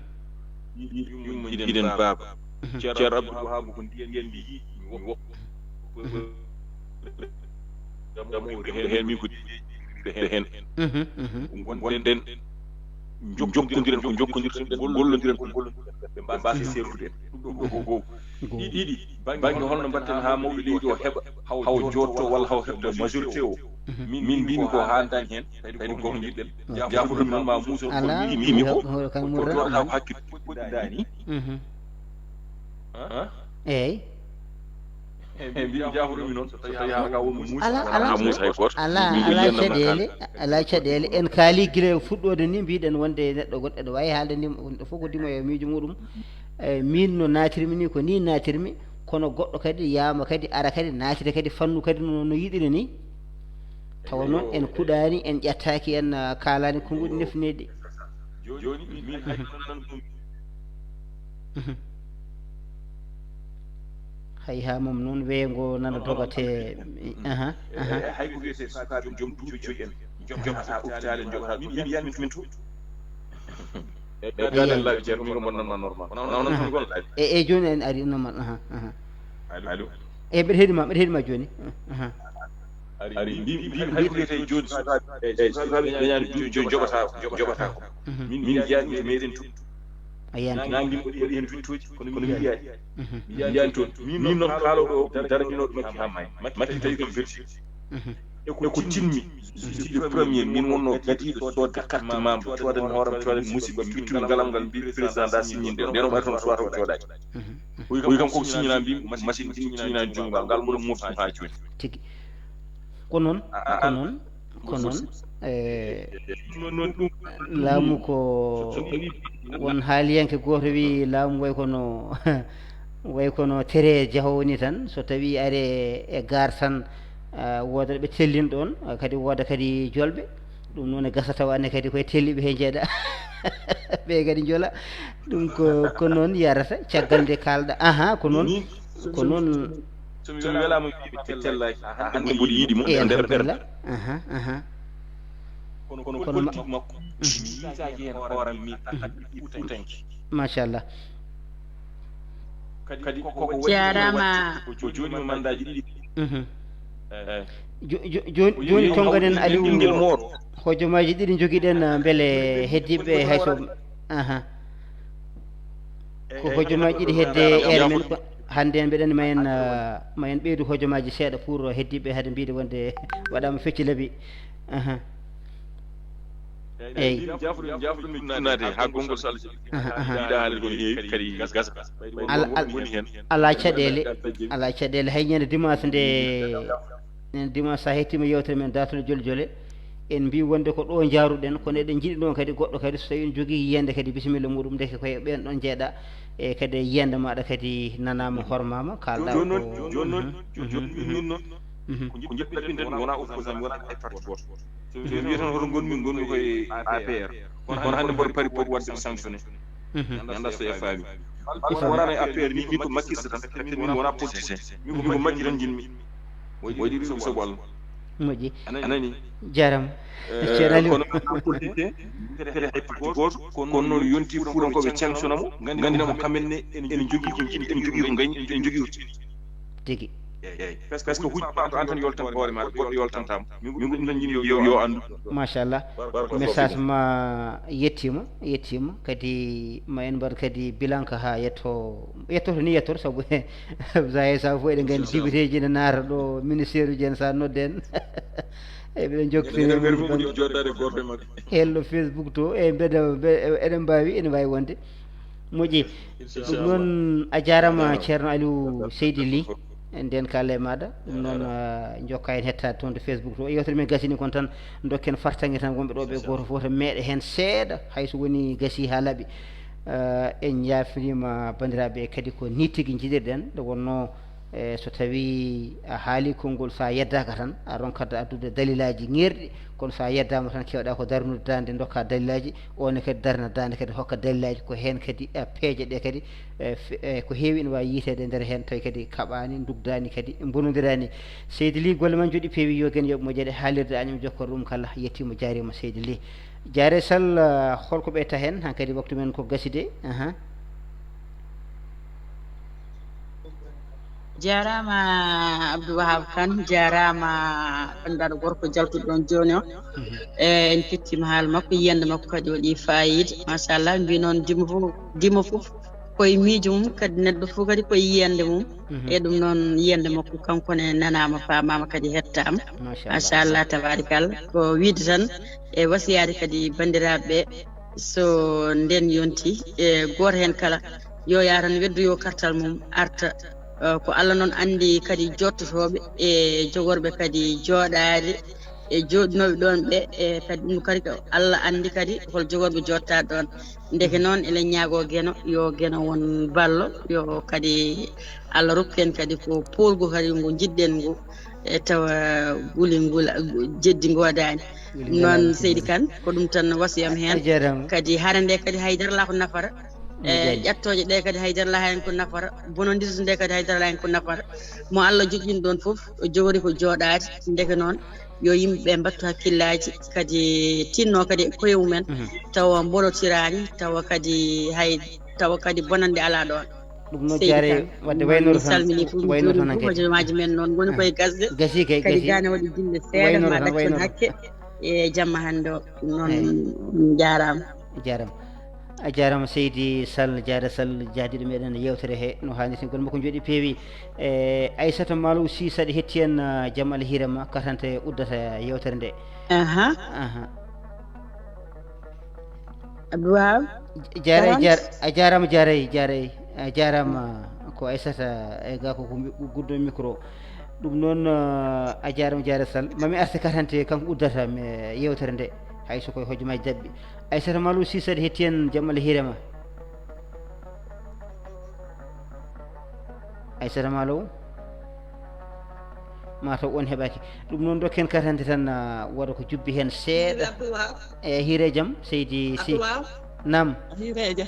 Yummo jiɗen baaba. Mhm. Ceerno Abdou Wahab ko ndiyan ndiyan ndi yiɗi mi woppa. Mhm. Ɗam o heen min ko ɗiɗi heen. Mhm, mhm. Ngonɗen jokkondiren ko jokkondirten, gollondiren ko gollondirten, ɓe mbaasa sertude en. Ɗum ɗo ko gow. Gow. Ɗiɗi, baŋnge holno mbaɗten haa mawɗo leydi o heɓa hawo jootto walla hawo heɓta majorité o? Mhm. Min, min mbiimi ko haa dañ heen, kadi ko gow njiɗɗen. Jaafuɗo min ma muusol ko mbiimi ko, ko jooɗata ko hakkille. Mhm. Eeyi. Eeyi, mbiimi jaafuɗo min noon, so tawii haa ka won muusi. Alaa, alaa. Muusi hay gooto. Alaa, alaa caɗeele, alaa caɗeele. En kaalii gila e fuɗɗoode ni, mbiɗen wonde neɗɗo goɗɗo ene waawi haalde ndimo, wonde fof ko ndimo e miijo muɗum. E, min no naatirmi ni, ko ni naatirmi, kono goɗɗo kadi yaama kadi, ara kadi, naatira kadi fannu kadi no, no yiɗiri ni. Tawa noon en kuɗaani, en ƴettaaki, en, ah, kaalaani konnguɗi nefneeɗi. Jooni, min hay. Mhm. Hay haa mom noon weeyo ngo nana dogate. Aha, aha. Hay ko wiyetee sukaaɓe joom duuɓi joyi en, joom, joom haa hopitaale, joom haa ɗum. Min, min, min to. E, e, daɗen laabi ceerno, min ko bonnanma normal. Wona, wona, wona, aha, wona, wona, e, e, jooni en ari normal, aha, aha. Allo? E, mbeɗa heɗi ma, mbeɗa heɗi ma jooni. Aha. Ari, mbi, mbi, hay ko wiyetee jooni, e, e, sukaaɓe ñañaani duuɓi joyi joɓata, joɓata ko. Mhm. Min, min njiyaani to meeɗen to. A yiyaani to. Naange mbaɗi heen wittooji, kono min njiyaani. Mhm. Min njiyaani toon. Min noon kaalooɗo o, mi daraniino ɗum Makki haa maayi. Makki tawi kam verti. Mhm. E ko tinmi, suudu premier, min wonnoo gadiiɗo soodde carte membre, coodanmi hoore am, coodanmi musiɗɓe am, mbittumi ngalam ngal, mbi président da signinde. Ndeen o ɓay toon suwata o jooɗaaki. Mhm. O wi kam koko signina, mbi machine signina junngo ngal, ngal mboɗo mofti ɗum haa jooni. Tigi. Ko noon, a, a, ko noon, ko noon. E, laamu ko, won haaliyanke gooto wi laamu way kono Way kono tere jahowo ni tan, so tawi are e gar tan, ah, wooda ɓe tellin ɗon, ah, kadi wooda kadi jolɓe. Ɗum noon e gasa tawa ne kadi koye telliɓe he jeeɗa. Ɓe kadi jola. Ɗum ko, ko noon yarata, caggal nde kalɗa. Aha, ko noon. Min, ko noon. Somi welama wiɓe tellaki, hande mboɗo yiɗi mo e nder ɓerɗe. Aha, aha. Kono, kono politique makko, mi yiitaji hen hooram min, fuutanke. Machallah. Kadi ko, ko waɗi, jarama. Ko joni mo mandaji ɗiɗi. Mhm. Eh. Jo-, jo-, joni, joni tongaɗen Aliou, ɓinguel moɗo. Hojomaaji ɗiɗi jogiɗen, ah, beele heddiɓe hay so, aha. Ko hojomaaji ɗiɗi hedde ere men ko hande en mbeɗen ma en, ah, ma en ɓeydu hojomaaji seeɗa pour heddiɓe hade mbiɗe wonde waɗama fecci laabi. Aha. Eyyi. Jaafuɗum, jaafuɗum mi naade ha gongol so Allah jaɓi. Aha, aha. Yiɗa haalde ko ne heewi kadi gasa. Ala, ala, woni hen. Ala caɗele, ala caɗele. Hay ñande dimanche nde, ñande dimanche sa hettima yewtere men Datol Jole Jole, en mbi wonde ko ɗo jaaruɗen, kono eɗen jiiɗi ɗon kadi goɗɗo kadi so tawi ene jogii yiyande kadi bisimilla muɗum, ndeke koye ɓen ɗon jeeɗa, e kadi yiyande maɗa kadi nanama, hormama, kalɗa. Joni noon, ko, joni noon, mhm, joni, mhm, min noon, mhm, ko jiɗɗen ɗum wona opposant, wona hay parti goto. So, so wiya tan hoto gonmi, gonmi koye A P R. Kono hannde mboɗo pari pour waɗde sanctionné. Mhm. Mi anndaa so a faami. Alfa wonano e A P R ni, min ko makkista tan, min wona politicien. Min ko makki tan jinmi. Waɗi ɗum sabu Allah. Moƴƴi. A nani? Jarama. Eh, ceerno Aliou. Kono min ko politicien, kadi hay parti gooto, kono noon yonti fuurankoɓe sanctionné mo, nganndina mo kamenne en jogii ko jiɗi, en jogii ko gañi, en jogii ko tigi. Eeyi, eeyi. Parce que huji ma ko an tan yoltan hoore ma, goɗɗo yoltantaama. Min ko ɗum tan jiɗmi yo, yo anndu. Machallah. Message ma yettima, yettima. Kadi ma en mbaɗ kadi bilan ka ha yetto, yettoto ni yettoto sabu sa e sa fof eɗen nganndi député ji ne naata ɗo, ministère uji en sa nodden. Eɓe jokkitini joddade goto e maɓɓe. Hello Facebook to, e mbeɗa, mbe-, eɗen mbawi, ene wawi wonde. Moƴƴi. Ɗum noon, a jarama, ceerno Aliou Seydi Ly. Nden kalle maɗa. Ɗum noon, ah, jokka en hettade toon to Facebook to. Yewtere men gasini kon tan, dokken fartange tan wonɓe ɗo ɓe, goto fof to meeɗa hen seeɗa, hayso woni gasi ha laaɓi. Ah, en jafnima bandiraɓe kadi ko ni tigi jiɗirɗen, nde wonno, e so tawi a haali konngol, sa yeddaka tan, a ronkat addude dalilaji ŋerɗi, kono sa yeddama tan, kewɗa ko darnude dande, dokka dalilaji, one kadi darna dande kadi, hokka dalilaji, ko hen kadi, e, peeje ɗe kadi, e, fe-, e, ko heewi ene wawi yiitede e nder hen, tawi kadi kaɓani, dugdani kadi, bonodirani. Seydi Ly, golle ma joɗi, peewi, yo gen yoɓ moƴƴere, haalirde Agnam jokkorde ɗum kala, yettima, jarima Seydi Ly. Jaare Sall, holko ɓeyta hen, hankadi waktu men ko gaside, aha. Jarama Abdou Wahab Kane, jarama bandiraɗo gorko jaltuɗo ɗon joni o. Mhm. E, en kettima haala makko, yiyande makko kadi waɗi fayida, machallah. Mbi noon, dimo fof, dimo fof koye miijo mum, kadi neɗɗo fof kadi koye yiyande mum. Mhm. E ɗum noon, yiyande makko kanko ne nanama, famama, kadi hettama. Machallah. Machallah, tabarikalla. Ko wiide tan e wasiyade kadi bandiraɓe, so nden yonti, e goto hen kala yo yaa tan weddoyo kartal mum, arta. Eh, ko Allah noon andi kadi jottotoɓe e jogorɓe kadi jooɗaade e jooɗinoɓe ɗon ɓe, e kadi ɗum kadi ko Allah andi kadi hol jogorɓe jottaade ɗon. Ndeke noon eɗen ñaago Geno, yo Geno won ballo, yo kadi Allah rokku en kadi ko poolgu kadi ngu jiɗɗen ngu, e tawa guli ngula, jeddi ngoodani. Ɗum noon, Seydi Kane, ko ɗum tan wasiyam heen. A jarama. Kadi hare nde kadi haydara la ko nafata. E, ƴettooje ɗe kadi haydara la heen ko nafata. Bonondirde nde kadi haydara la heen ko nafata. Mo Allah joƴƴini ɗon fof, o jogori ko jooɗaade. Ndeke noon, yo yimɓe ɓe mbattu hakkillaaji, kadi tinno kadi e koye mumen, mhm, tawa mbonotiraani, tawa kadi hay, tawa kadi bonannde alaa ɗoon. Ɗum no Seydi jaare Kane, wadde waynoro min tan, salmini fof, waynoro juuri tan fof, hankadi. Hojomaaji men noon ngoni koye gasde. Gasi kay, kadi gasi. Gane waɗi dille seeɗa, waynoro ma tan, ɗaccon waynoro. Hakke e jamma hannde o. Ɗum noon, eyi, min njaaraama. Jaaraama. A jaaraama Seydi Sall, Jaara Sall, jahdiiɗo meɗen yewtere he no haanirta. Ngol makko jooɗi peewi. E, Aissata Malo Sy, saɗa hetti en, ah, Jamal Hirama, katante uddata yewtere nde. Aha. Aha. Abdou Wahab. Jaare, Kalan. Jaar-, a jaaraama, jaaray, jaaray. A jaaraama ko Aissata, e ga ko, ko mi-, guddo micro. Ɗum noon, ah, a jaaraama, Jaara Sall. Mami arte katante kanko uddata mi yewtere nde. Hay so koye hojomaaji daɓɓi. Aissata Malo Sy, saɗa hetti en Jamal Hirama. Aysata Malo, ma taw on heɓaki. Ɗum noon, dokken katante tan, ah, wooda ko jubbi heen seeɗa. Abdoulaye. E hiire jam, Seydi Sy. Abdoulaye. Naam. Hiire jam.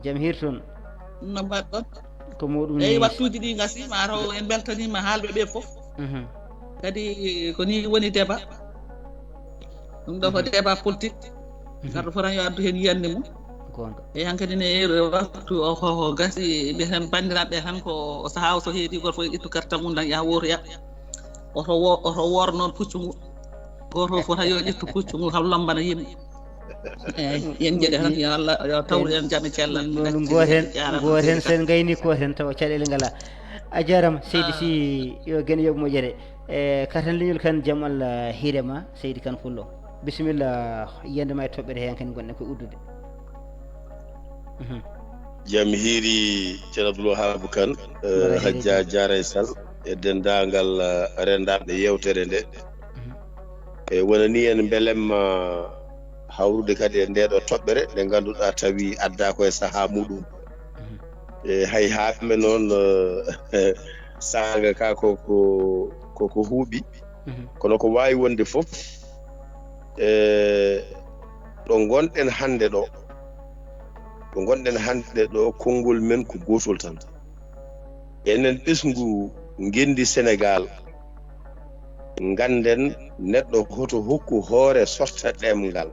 Jam hiir toon. No mbaɗɗon? Ko muɗum. Eyi, ni. Waktuuji ɗi ngasi, ma taw en mbeltaniima haalɓe ɓe fof. Mhm. Kadi ko ni woni débat. Ɗum ɗo ko, mhm, débat politique. Mhm. Garɗo fof tan yo addu heen yiyannde mum. Goonga. E hankadi ne, waktu o ko, ko gasi, mbiyeten banndiraaɓe tan ko o sahaa o, so heedi, gooto fof yo ƴettu kartal mum tan, yaha wootoya. Oto wo-, oto woor noon puccu ngu. Gooto fof tan yo ƴettu puccu ngu, kam lombana yimɓe. Eeyi, yen njeɗe tan, yo Allah, yo tawru en jam e cellal. Noon, gooten, jaaraama, gooten, seydi, sen ngayni gooten, tawa caɗeele ngalaa. A jaaraama, Seydi, ah, Sy, yo geno yoɓ moƴƴere. E, katan leñol kan, jam Allah hiire ma, Seydi Kan Pullo. Bisimilla, yiyannde ma e toɓɓere heen kan ngonɗen koye uddude. Mhm. Jam hiiri, Ceerno Abdoul Wahab Kan, eh, mbaɗa hiiri. Hajja Jaaray Sal, e denndaangal, eh, renndaaɓe yeewtere nde. Mhm. E wonani en mbelemma hawrude kadi e nde ɗo toɓɓere nde ngannduɗaa tawi addaa ko e sahaa muɗum. Mhm. E hay haaɓe noon, eh, saanga ka ko, ko, ko, ko huuɓi. Mhm. Kono ko waawi wonde fof, e ɗo ngonɗen hannde ɗo, ɗo ngonɗen hannde ɗo, konngol men ko gootol tan. Enen ɓesngu ngenndi Senegaal, ngannden neɗɗo hoto hokku hoore sorta ɗemngal.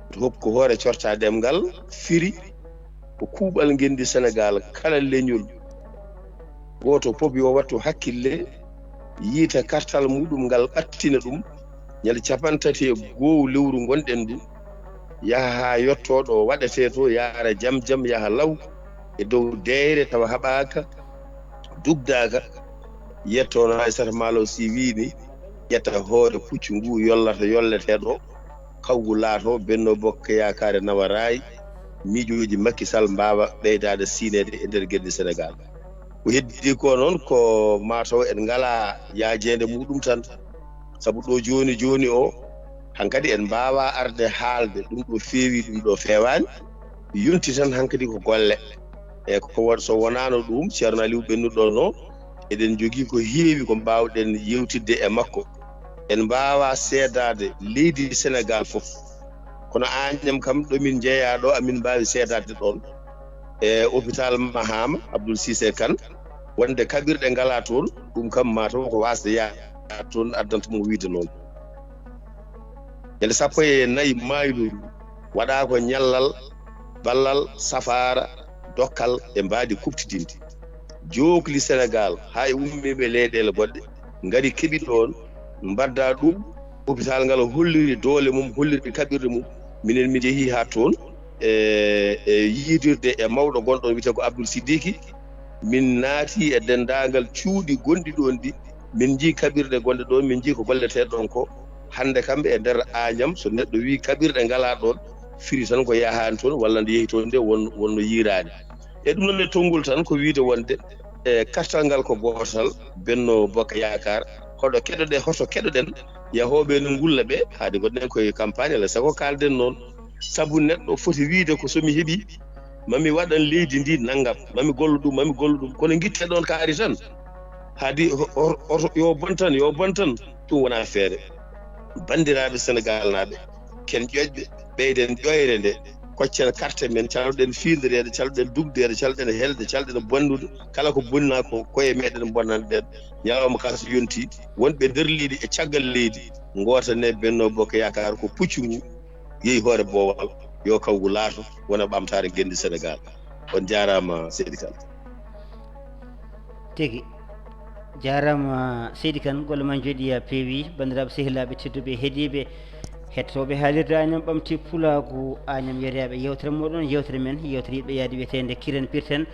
Hoto hokku hoore sorta ɗemngal firi ko kuuɓal ngenndi Senegaal, kala leñol. Gooto fof yo wattu hakkille, yiita kartal muɗum ngal, ɓattina ɗum ñande cappanɗe tati e goo lewru ngonɗen ndu, yaha haa yotto ɗo waɗetee to, yaara jam jam, yaha law e dow deeyre tawa haɓaaka, dugdaaka, yetto no Aysata Maalo Sy wiini, ƴetta hoore puccu ngu, yollata yolletee ɗo, kawgu laato, Benno Bokk Yaakaar nawa raay, miijooji Macky Sall mbaawa ɓeydaade siyneede e nder ngenndi Senegaal. Ko heddi ko noon ko maa taw en ngalaa yaajeende muɗum tan, sabu ɗo jooni jooni o, hankadi en mbaawaa arde haalde ɗum ɗo feewi, ɗum ɗo feewaani, yonti tan hankadi ko golle. E ko won-, so wonaano ɗum, Ceerno Aliou ɓennuɗo ɗo, eɗen njogii ko heewi ko mbaawɗen yewtidde e makko. En mbaawaa seedaade leydi Senegaal fof. Kono Añam kam, ɗo min njeyaa ɗo, amin mbaawi seedaade ɗoon. E hôpital Mahama, Abdoul Cissé Kane, wonde kaɓirɗe ngalaa toon, ɗum kam maa taw ko waasde yaade toon addanta mo wiyde noon. Ñande sappo e nayi maaydu, waɗaa ko ñallal, ballal, safaara, dokkal e mbaadi kuɓtidinndi. Jookli Senegaal haa e ummiiɓe leyɗeele goɗɗe, ngari keɓi ɗoon, mbaddaa ɗum. Hôpital ngal holliri doole mum, holliri kaɓirɗe mum. Minen mi njehii haa toon e, e yiidirde e mawɗo gonɗo wiyetee ko Abdoul Siddiqui. Min naati e denndaangal cuuɗi gonɗi ɗoon ɗi, min njii kaɓirɗe gonɗe ɗoon, min njii ko golletee ɗoon ko. Hannde kam e nder Añam, so neɗɗo wii kaɓirɗe ngalaa ɗoon, firi tan ko yahaani toon, walla nde yehi toon nde won, wonno yiiraani. E ɗum noon e tonngol tan ko wiyde wonde, e kartal ngal ko gootal, Benno Bokk Yaakaar, hoto keɗoɗe-, hoto keɗoɗen yahooɓe ene ngulla ɓe, haade ngonɗen koye campagne, alaa sago kaalden noon. Sabu neɗɗo foti wiyde ko so mi heɓii, mami waɗan leydi ndi nanngam, mami gollo ɗum, mami gollo ɗum. Kono ngitte ɗoon kaari tan, haadi o-, o-, oto yo bon tan, yo bon tan, ɗum wonaa feere. Banndiraaɓe Senegaalnaaɓe, ken ƴoƴɓe, ɓeyden ƴoyre nde, koccen karte men, caloɗen fiindereede, caloɗen dugdeede, caloɗen helde, caloɗen bonnude. Kala ko bonnaa ko koye meɗen bonnanɗen. Ñalawma ka so yontii, wonɓe nder leydi e caggal leydi, ngootane Benno Bokk Yaakaar ko puccu ngu yehi hoore boowal, yo kawgu laato, wona ɓamtaare ngenndi Senegaal. On njaaraama, Seydi Kane. Tigi. Jaaraama, Seydi Kane, golle ma njooɗii, a peewi. Banndiraaɓe, sehilaaɓe tedduɓe, heɗiiɓe, heɗotooɓe haalirde Añam Ɓamti Pulaagu, Añam yeeyaaɓe yeewtere mooɗon, yeewtere men, yeewtere yiɗɓe yaade wiyeteende Kiren Pirten,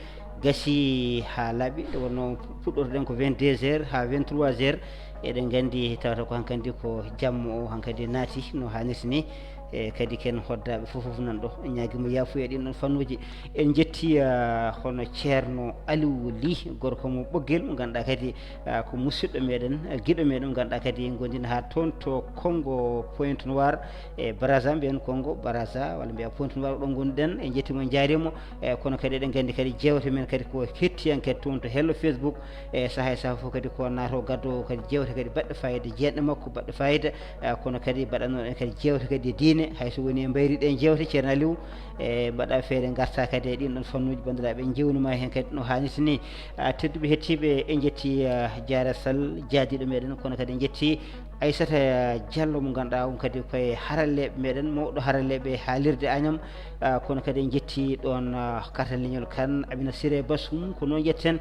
gasii haa laaɓi. Nde wonnoo puɗɗorɗen ko vingt-deux heures haa vingt-trois heures. Eɗen nganndi tawata ko hankadi ko jamma o hankadi naati no haanirta ni. E kadi ken hoddaaɓe fof fof nan ɗo, en ñaagii mo yaafuya ɗin ɗon fannuuji. En njettii, ah, hono Ceerno Aliou Ly, gorko mo Ɓoggel, mo ngannduɗaa kadi, ah, ko musidɗo meɗen, ah, giɗo meɗen, mo ngannduɗaa kadi ngonndin haa toon to Congo Pointe Noire, e Brazza, mbiyen Congo Brazza, walla mbiya Pointe Noire, ɗo ngonduɗen. En njettii mo, en njaariima mo. E kono kadi eɗen nganndi kadi jeewte men kadi ko hettiyanke toon to hello Facebook. E sahaa e sahaa fof kadi ko naato gaddo kadi jeewte kadi baɗɗe fayida, jeeɗɗe makko baɗɗe fayida. E kono kadi mbaɗannoɗen kadi jeewte kadi e diine, hay so woni e mbayri ɗen jeewte, Ceerno Aliou, e mbaɗa feere ngarta kadi e ɗin ɗon fannuuji, banndiraaɓe, en jewnima heen kadi no haanirta ni. A, tedduɓe hettiiɓe, en njettii, a, Jaara Sall, jaadiiɗo meɗen, kono kadi en njettii Aissata Diallo mo ngannduɗaa on kadi koye haralleeɓe meɗen, mawɗo haralleeɓe haalirde Agnam. Ah, kono kadi en njettii ɗoon, ah, kartal leñol kan, Amina Siré Bassoum, ko noon njetten.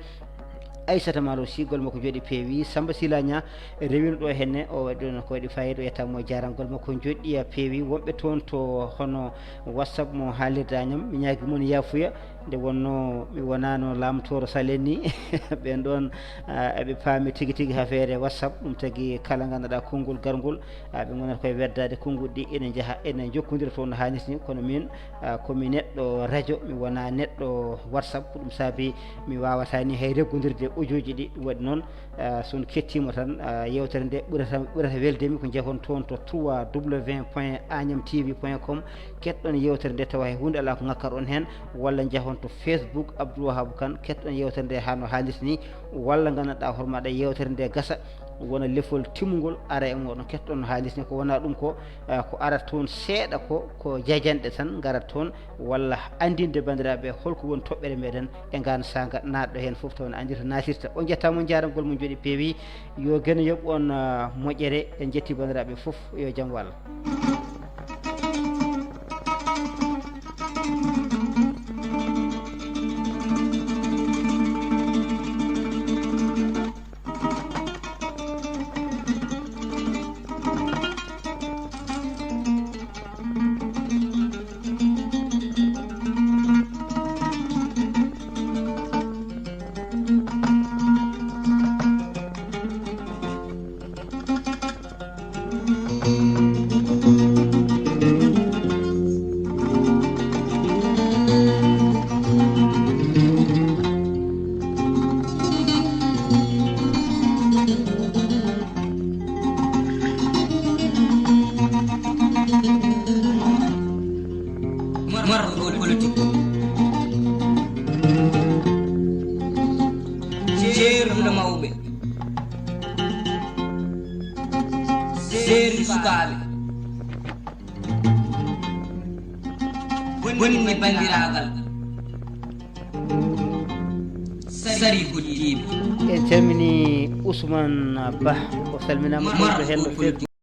Aissata Malo Sy, golle makko njooɗii peewi. Samba Sylla Niang rewino ɗo henne, o waɗi ɗoon ko waɗi fayida, o yettaama, o jaaraama, golle makko njooɗii peewi. Wonɓe toon to hono WhatsApp mo haalirde Agnam, mi ñaagii mon yaafuya. Nde wonnoo mi wonaano laamtooro Salen ni, ɓeen ɗoon, ah, eɓe paami tigi tigi hafeere WhatsApp, ɗum tagi kala ngannduɗaa konngol garngol, ah, ɓe ngonata koye weddaade konnguɗi ɗi ene njaha, ene njokkondira toon no haanirta ni, kono miin, ah, ko mi neɗɗo radio, mi wonaa neɗɗo WhatsApp, ko ɗum saabi mi waawataa ni hay reggondirde audio ji ɗi, ɗum waɗi noon, ah, so on kettiima tan, ah, yeewtere nde ɓurata, ɓurata welde mi ko njehon toon to trois W point agnam T V point com, keɗɗon yeewtere nde tawa hay huunde alaa ko ŋakkaɗon heen, walla njahon to Facebook Abdoul Wahab Kane, keɗɗon yeewtere nde haa no haanirta ni, walla ngannduɗaa hoore maaɗa yeewtere nde gasa, wona lefol timmungol, ara e mooɗon, keɗɗon no haanirta ni. Ko wonaa ɗum ko, eh, ko arata toon seeɗa ko, ko jajanɗe tan ngarata toon, walla anndinde banndiraaɓe holko woni toɓɓere meɗen e ngaan saanga, naatɗo heen fof tawa no anndi to naatirta. On njettaama, on njaaraama, golle mon njooɗii peewi. Yo Geno yoɓ on, ah, moƴƴere. En njettii banndiraaɓe fof, yo jam wallu. Marɗo politique, ceertuɗo mawɓe, seeri sukaaɓe, bonni banndiraagal, sari hoddiiɓe. En calmini Ousmane Ba, o salminaama toon to Hello Fedde.